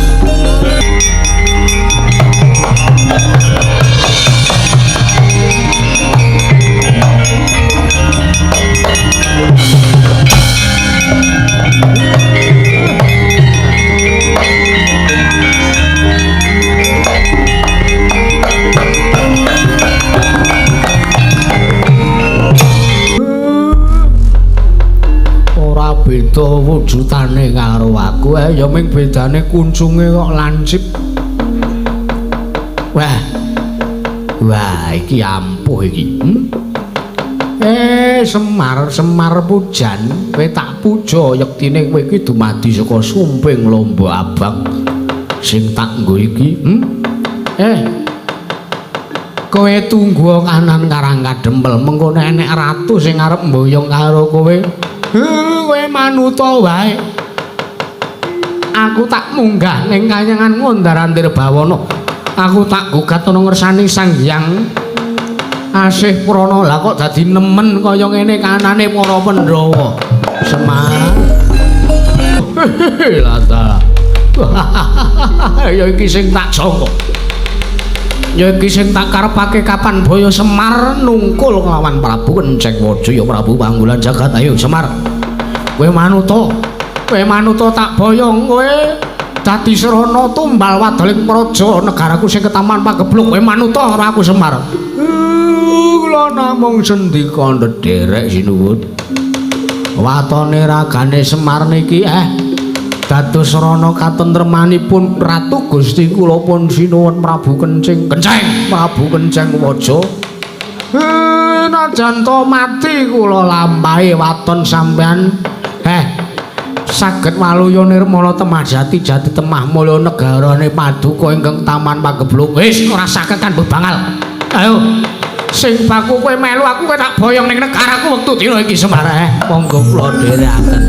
Ora beda wujudane karo aku, ya ming bedane kuncunge kok lancip. Wah. Wah, iki ampuh iki. Semar, Semar pujan, kowe tak puja yektine kowe iki dumadi saka sumping Lombok Abang sing tak nggo iki. Kowe tunggu kanan karang kadempel, mengko nek enek ratu sing arep mboyong karo kowe. Kowe manuta wae. Aku tak munggah ning kayangan Ngundar-andir Bawana. Aku tak gugat ana ngersani Sang Hyang Asih Prana. Lah kok dadi nemen kaya ngene kanane para Pandhawa. Semar. Lah ta. Ya iki sing tak sangka. Ya iki sing tak karepake kapan boyo Semar nungkul nglawan Prabu Kenceng Waja ya Prabu Panggulan Jagat. Ayo Semar. Kowe manuta. Kowe manuta tak boyong kowe dadi srana tumbal wadaling praja negaraku sing ketaman pagebluk. Kowe manuta karo aku Semar. Kula namung sendika ndherek sinuwun. Watone ragane Semar niki dados srana katentremanipun Ratu Gusti kula pun sinuwun Prabu Kencing. Kenceng Prabu Kenceng Waja. Najan to mati kula lampahi waton sampean. Saged waluya nirmala temah jati jati temah mulya negarane paduka ingkang taman pagebluk. Wis ora saged kan bebangal. Ayo sing baku kowe melu aku kowe tak boyong ning negaraku wektu dina iki Semar. Monggo kula dherekaken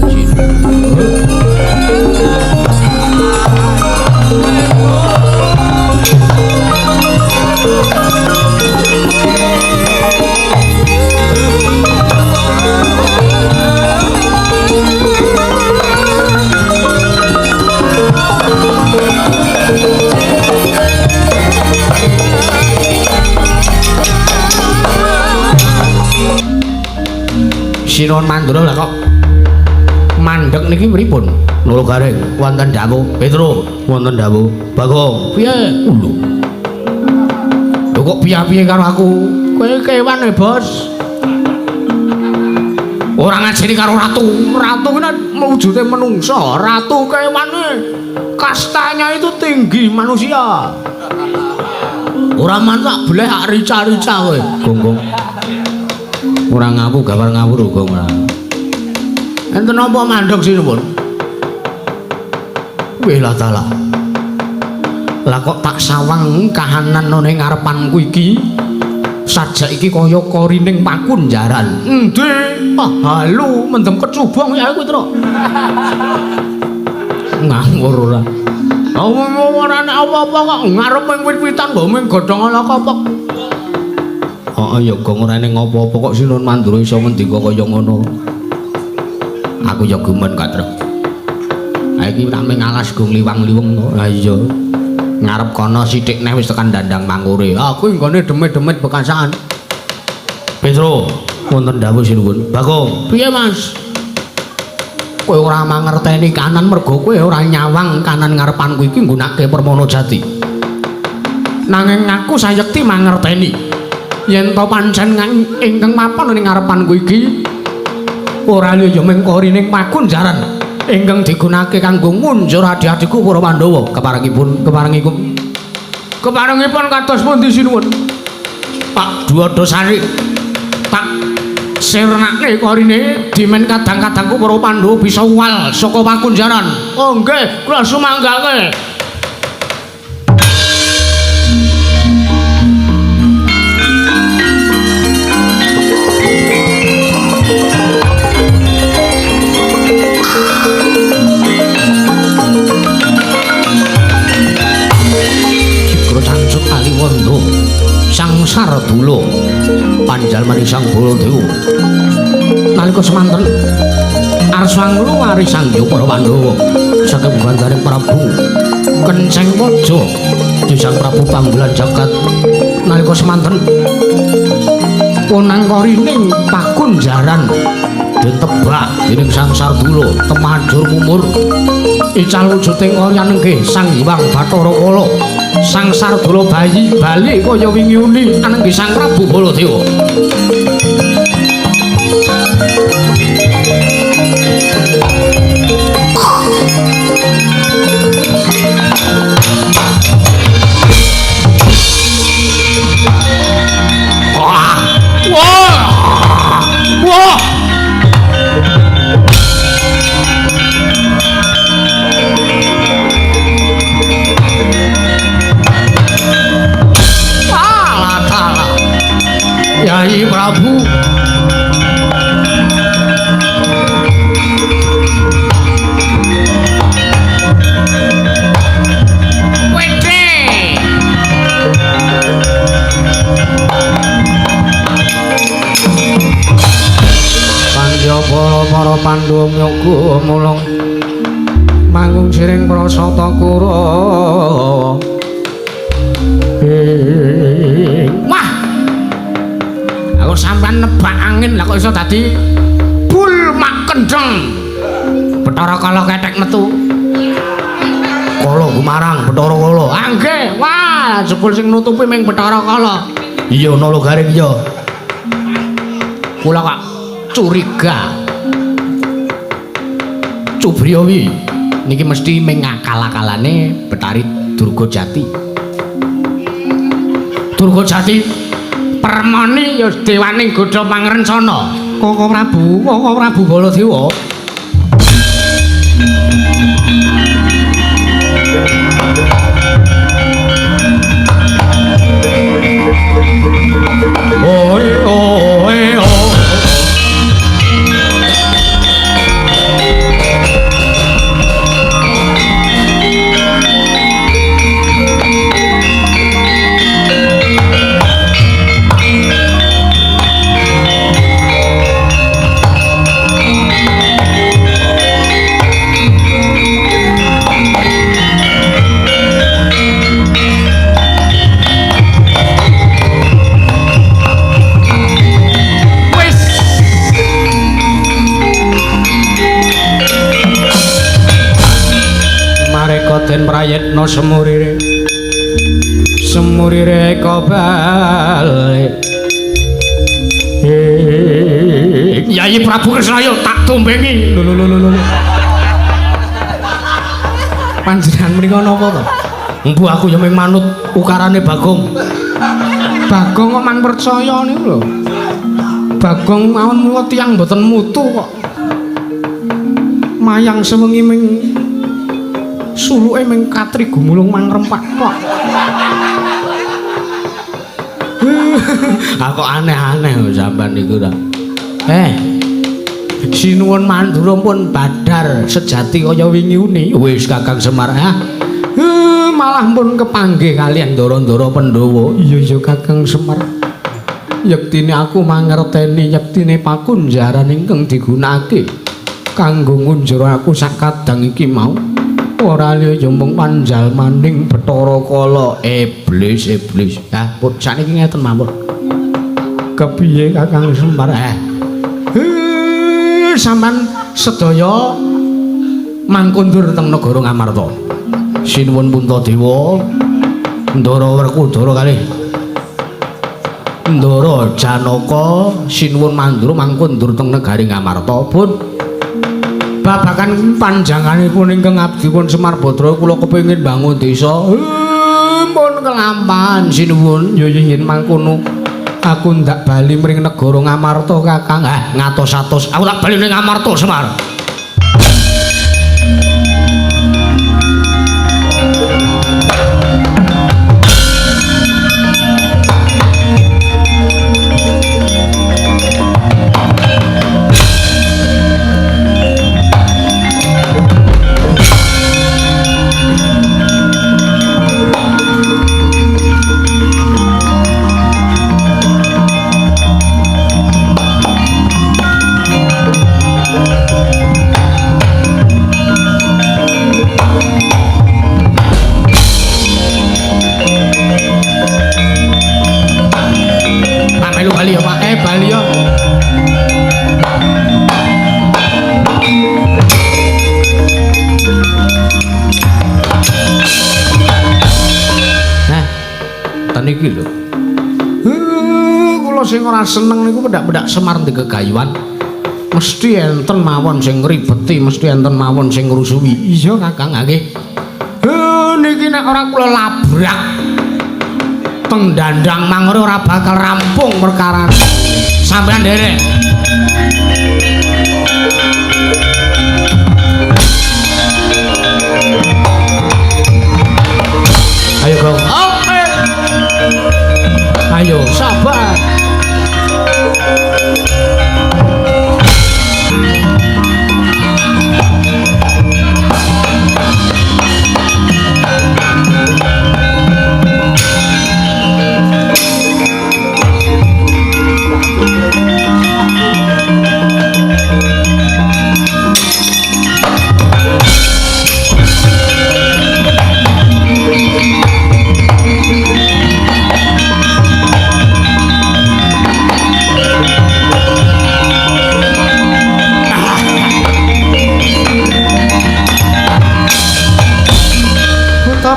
Sinuwun Mandura. Lah kok mandek niki pripun? Loro Gareng wonten dawuh. Petro wonten dawuh. Bagong piye? Lho. Lho kok piye-piye karo aku? Kowe kewan e, Bos. Ora ngajeni karo ratu. Ratu kuwi wujude menungsa, ratu kewane kastanya itu tinggi manusia. Ora mantak bleh ak rica-rica kowe, Gonggong. Ora ngapu gawar ngawur Gong ora. Enten napa mandheg sinuwun? Weh lah ta lah. Lah kok tak sawang kahanan ana ning ngarepanku iki. Sajak iki kaya korining pakunjaran. Endi? Ah halu mendem kecubung ya aku, Tru. Ngawur ora. Ora nek apa-apa kok ngarep ing wit-witan mbok ming godhong ala kopok. Heeh ya Gong ora ning apa-apa kok Sinuwun Mandura iso ngendika kaya ngono. Aku ya gumun Katrek. Ha iki tak ming alas Gong liwang-liwung to. Ha iya. Ngarep kono sithik neh wis tekan dandang mangkure. Aku nggone demit-demit bekasaan. Petro, wonten dawuh sinuwun. Bagong, piye Mas? Kowe ora mangerteni kanan mergo kowe ora nyawang kanan ngarepanku iki nggunakake Permana Jati. Nanging aku sayekti mangerteni yen to pancen ingkang mapan ning ngarepanku iki ora liya ya mung korining pakunjaran ingkang digunakake kanggo ngunjur adi-adiku para Pandhawa. Keparengipun keparengipun kados pundi sinuwun? Pak Dwadasari tak sirnake korine dimen kadang-kadangku para Pandhawa bisa wal saka pakunjaran. Oh nggih, kula sumanggake. Sardula panjalmane Sang Baladewa. Nalika semanten arsa ngluwari Sang Hyang para Pandhawa saking gandaring Prabu Kenceng Waja Sang Prabu Panggulan Jagat. Nalika semanten punangkarining pakunjaran den tebak dening Sang Sardula temajur mumur ical wujuding kaya nenggih Sang Hyang Bathara Kala. Sang Sardula bayi bali kaya wingi uni anenggih Sang Prabu Baladewa. Wah! Wah! Wah! Yai Prabu Wede Panjabala para Pandhawa myoga mulung manggung jiring prasata Kurawa. Wah, aku sampean nebak angin lah kok iso dadi bul mak kendeng. Bathara Kala kethek metu. Kala gumarang Bathara Kala. Ah nggih, wah jebul sing nutupi ming Bathara Kala. Iya nala garing iya. Kula kok curiga. Cubriya wi niki mesti ming akal-akalane Bathari Durga Jati. Durga Jati permoni ya dewaning godha pangrencana. Koko Prabu, Koko Prabu Baladewa. Oi oi oi. Den prayitna semurire semurire kobalik. Yai Prabu Kresnaya tak tumbengi. Lho lho lho lho. Panjenengan menika napa to? Embuh aku ya mung manut ukarane Bagong. Bagong kok mang percaya niku lho. Bagong mawon mula tiyang mboten mutu kok. Mayang sewengi ming suluke ming katri gumulung mang rempak kok. Ah kok aneh-aneh sampean niku ta. Sinuwun Mandura pun badar sejati kaya wingi uni. Wis Kakang Semar ah. Malah pun kepanggih kalian ndara-ndara Pandhawa. Iya iya Kakang Semar. Yektine aku mangerteni yektine pakunjaran ingkang digunakake kanggo ngunjur aku sak kadang iki mau. Ora liya ya mung panjalmaning Bathara Kala. Iblis iblis. Ah, pun sakniki ngeten mawon. Kepiye Kakang Semar? Sampean sedaya mangkundur teng negara Ngamarta. Sinuwun Puntadewa, Ndara Werkudara kalih Ndara Janaka, sinuwun Mandura mangkundur teng negari Ngamarta. Pun babagan panjanganipun ingkang abdi pun Semar Badra kula kepengin bangun desa. Pun kelampahan sinuwun. Ya yen mangkono aku ndak bali mring negara Ngamarta Kakang. Ah ngatos-atos aku tak bali ning Ngamarta Semar. iki lho. Kula sing ora seneng niku pendak-pendak Semar ndek gegayuhan. Mesti enten mawon sing ngribeti, mesti enten mawon sing ngrusuhi. Iya Kakang, nggih. Niki nek ora kula labrak teng dandang mangore ora bakal rampung perkara. Sampeyan nderek. Ayo Gong. Oke. Ayo sabar.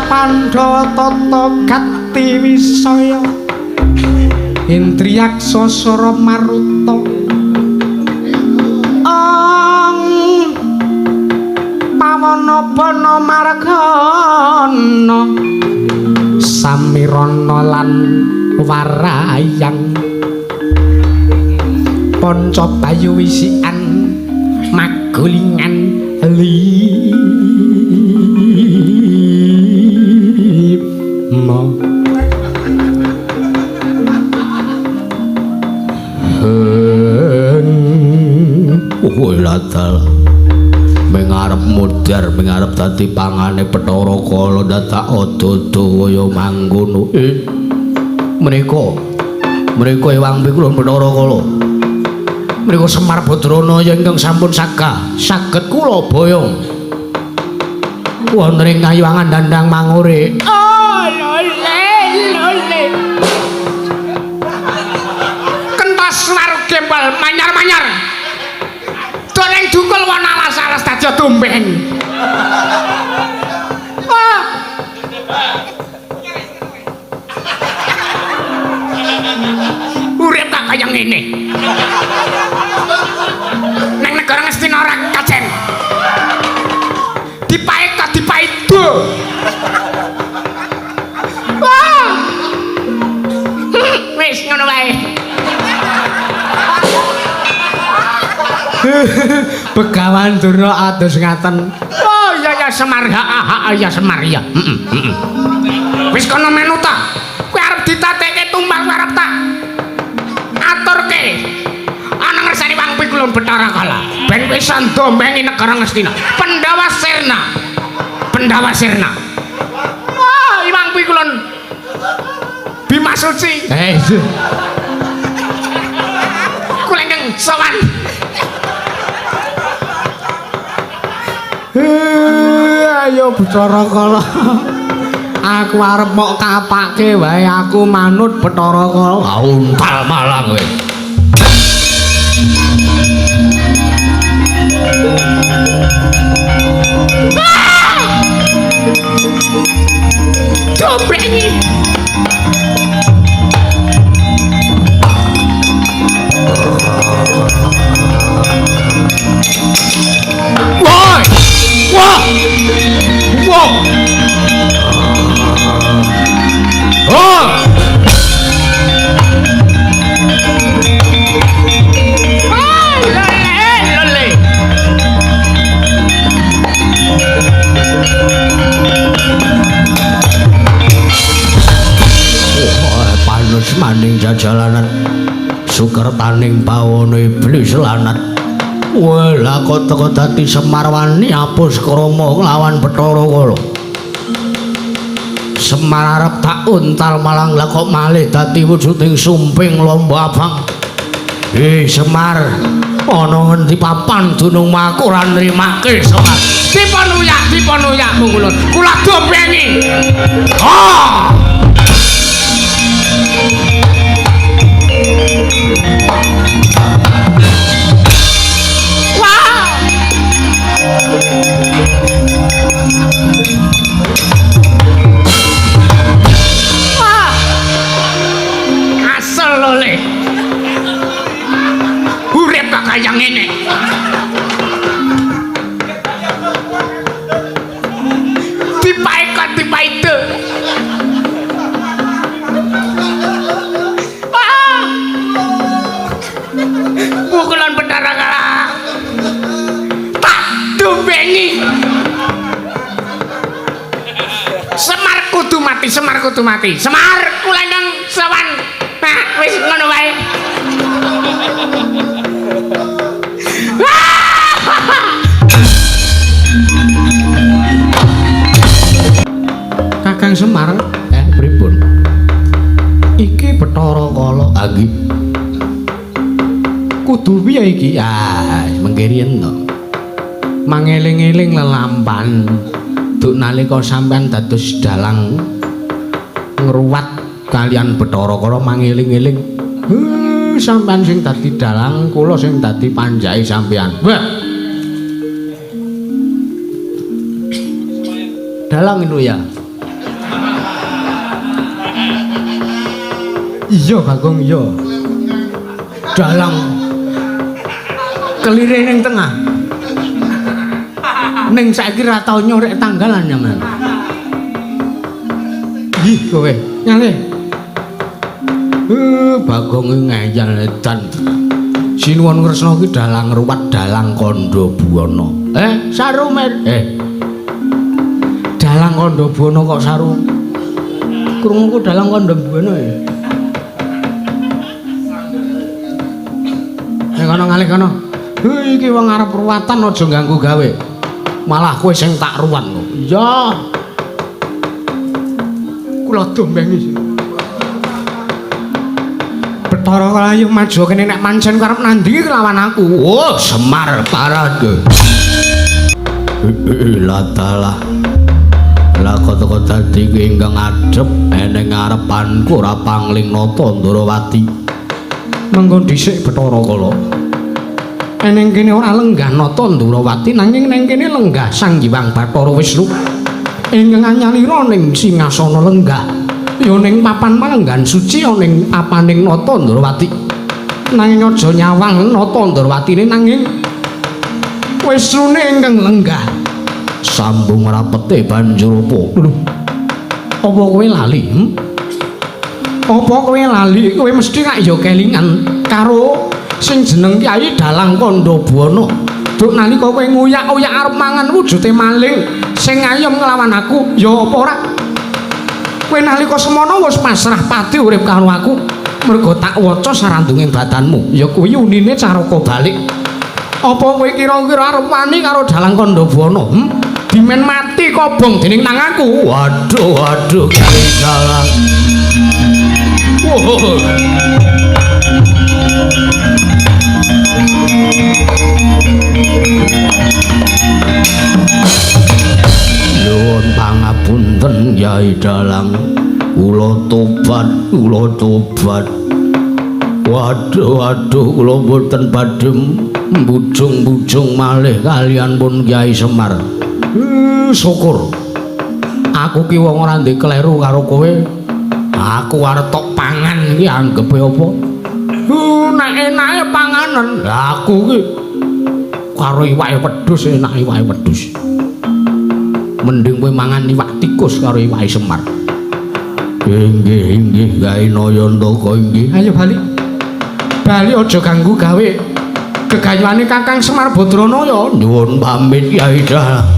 Pandhawa tata gati wisaya Indriyaksa sara maruta Ong pawana bana margana Samirana lan warayang Panca bayu wisikan magulingan lima. Oh ladal mengarep mudhar mengarep dadi pangane Bathara Kala dadak ada-ada kaya mangkono. Menika menika ewang pikulun Bathara Kala. Menika Semar Badranaya ingkang sampun saged kula boyong wonten ing kayuwangan dandang mangure. Oh lole lole. Kentas waru gembal manyar-manyar. Doleng dungkul wana alas-alas dadi dombeng. Ah. Urip tak kaya ngene. Nang negara Ngastina ora kajen. Dipait kok dipaido. Wah. Wis ngono wae. Begawan Durna ados ngaten. Oh iya ya Semar, ha ya Semar ya. Heeh heeh. Wis kono menu ta. Kowe arep ditatekke tumbal kowe arep tak aturke. Ana ngersani wang pikulun Bathara Kala. Ben kowe iso ndombengi negara Ngastina. Pandhawa Sirna. Pandhawa Sirna. Wah, iwang pikulun Bima Suci. Eh. Kula ingkang sowan. Ayo Bathara Kala. Aku arep mok kapake wae aku manut Bathara Kala. Untal malang kowe. Dombengi. Woi. Wah. Wah. Oh. Ah, lole, lole. Oh, panus maning jajalanan sukertaning bawana iblis lanat. Wah, lah kok teko dadi Semar wani apus krama nglawan Bathara Kala. Semar arep tak untal malang lah kok malih dadi wujuding sumping lomba abang. Semar, ana ngendi papan dunungmu aku ora nrimake Semar. Dipun uyak mung kula. Kula dombengi. Ah! Wah! Wah! Dipaekot dipaido. Ah! Pukulan Bathara Kala. Tak dumbengi. Semar kudu mati, Semar kudu mati. Semar kula ingkang sowan. Nah, wis ngono wae. Kakang Semar, pripun? Iki Bathara Kala. Ah nggih. Kudu piye iki? Ah, mengke riyen to. Mangeling-eling lelampan. Duk nalika sampean dados dalang ngruwat kalian Bathara Kala mangeling-eling. Sampean sing dadi dalang, kula sing dadi panjake sampean. Wah. Dalang itu ya. Iya Bagong iya. Dalang kelire ning tengah. Ning saiki ra tau nyorek tanggalan nyaman. Ih kowe, nyale. Bagong ngeyel edan. Sinuwun Kresna ki dalang ruwat dalang kandha buwana. Sarumen. Dalang kandha buwana kok saru. Krunguku dalang kandha buwana ya. Kono ngalih kono. Iki wong arep ruwatan aja ganggu gawe. Malah kowe sing tak ruwat kok. Iya. Kula dombengi. Bathara Kala ayo maju kene nek pancen karep nandingi kelawan aku. Oh, Semar parade. Latalah. Lah kota-kota dadi ingkang ngadhep eneng ngarepanku ora pangling nata Ndrawati. Mengko dhisik Bathara Kala. Eneng kene ora lenggah nata Ndrawati nanging neng kene lenggah Sang Hyang Bathara Wisnu. Ingkang anyalira ning singasana lenggah. Ya ning papan palenggan suci ya ning papaning nata Ndrawati. Nanging aja nyawang nata Ndrawatine nanging Wisnune ingkang lenggah. Sambung rapete banjur apa? Lho. Apa kowe lali? Apa kowe lali? Kowe mesti rak ya kelingan karo sing jeneng Kyai Dalang Kandha Buwana. Duk nalika kowe nguyak-uyak arep mangan wujude maling sing ngayem nglawan aku, ya apa ora? Kowe nalika semono wis pasrah pati urip karo aku, mergo tak waca sarandunging badanmu. Ya kuwi unine caraka balik. Apa kowe kira-kira arep wani karo Dalang Kandha Buwana? Dimen mati kobong dening tanganku. Waduh, waduh, Kyai Dalang. Wow. Nyuwun pangapunten Kyai Dalang, kula tobat, kula tobat. Waduh, waduh, kula mboten badhe mbujung-bujung malih kalian pun Kyai Semar. Syukur. Aku ki wong ora ndek kleru karo kowe. Aku arep tok pangan iki anggepe apa? Nek enake panganan. Lah aku ki karo iwake wedhus enak iwake wedhus. Mending kowe mangan iwak tikus karo iwake Semar. Inggih, inggih, gawe nayantaka inggih. Ayo bali. Bali aja ganggu gawe gegayuhane Kakang Semar Badranaya. Nyuwun pamit Kyai Dalang.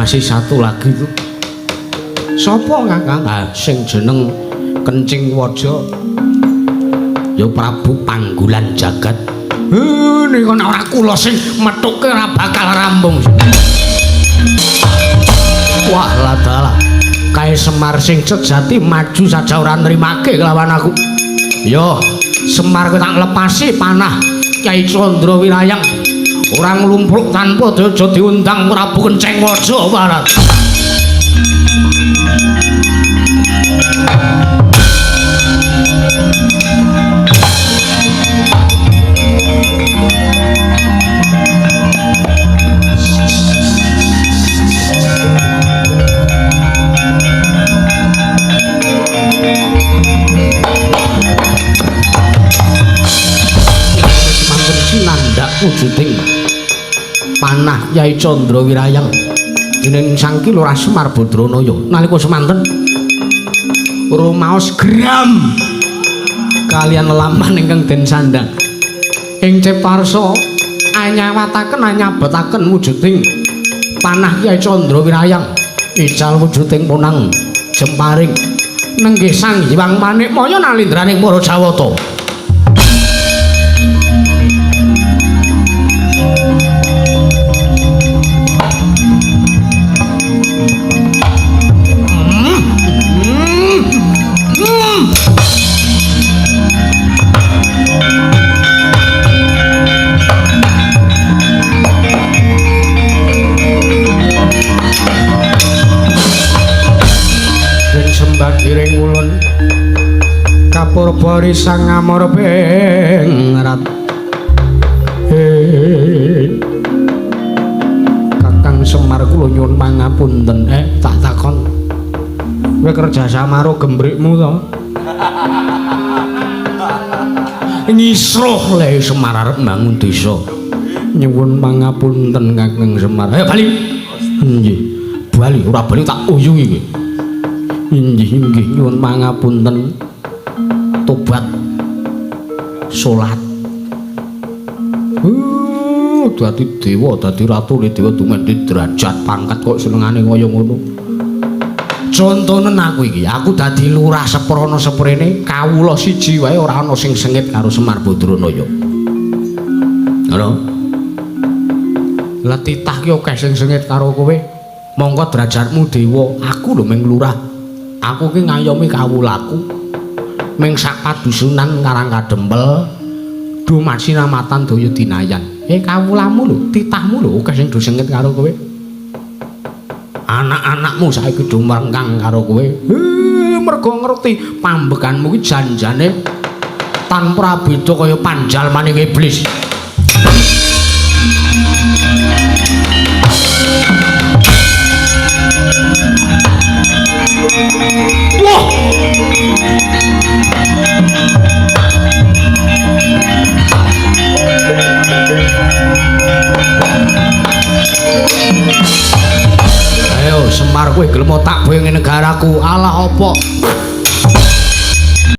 Masih satu lagi tuh. Sopo Kakang? Ah, sing jeneng Kencing Waja. Ya Prabu Panggulan Jagat. Nika nek ora kula sing methuke ora bakal rampung. Wah, ladalah. Kae Semar sing sejati maju saja ora nrimake kelawan aku. Yo, Semar kowe tak lepasi panah Kyai Candra Wirayang. Ora nglumpruk tanpa aja diundang Prabu Kenceng Waja Barat. wujuding panah Kyai Candra Wirayang dening Sang Ki Lurah Semar Badranaya. Nalika semanten rumaos gram kalian lelampahan ingkang den sandhang ing Ceparsa anyawataken anyabetaken wujuding panah Kyai Candra Wirayang ical wujuding ponang jemparing nenggih Sang Hyang Manikmaya nalindraning para Jawata. Giring ulun kapurba risang ngamor pingrat. Kakang Semar kula nyuwun pangapunten. Tak takon. Kowe kerja sama karo gembrikmu to? Ngisruh le Semar arep mbangun desa. Nyuwun pangapunten Kakang Semar. Ayo bali. Nggih. Bali ora bali tak uyuhi iki. Inggih inggih nyuwun pangapunten. Tobat salat. Dadi dewa, dadi ratu, dewa dumadi derajat pangkat kok senengane kaya ngono. Contonen aku iki, aku dadi lurah seprana seprene kawula siji wae ora ana sing sengit karo Semar Badranaya. Ngono. Lah titah ki akeh sing sengit karo kowe. Mongko derajatmu dewa, aku lho ming lurah. Aku ki ngayomi kawulaku ming sak padusunan Karang Kadempel dumadi namatan daya dinayan. Kawulamu lho, titahmu lho akeh sing do sengit karo kowe. Anak-anakmu saiki do mrengkang karo kowe. Mergo ngerti pambekanmu ki janjane tanpa beda kaya panjalmane iblis. Wah. Ayo Semar kowe gelem tak boyong negaraku. Alah apa?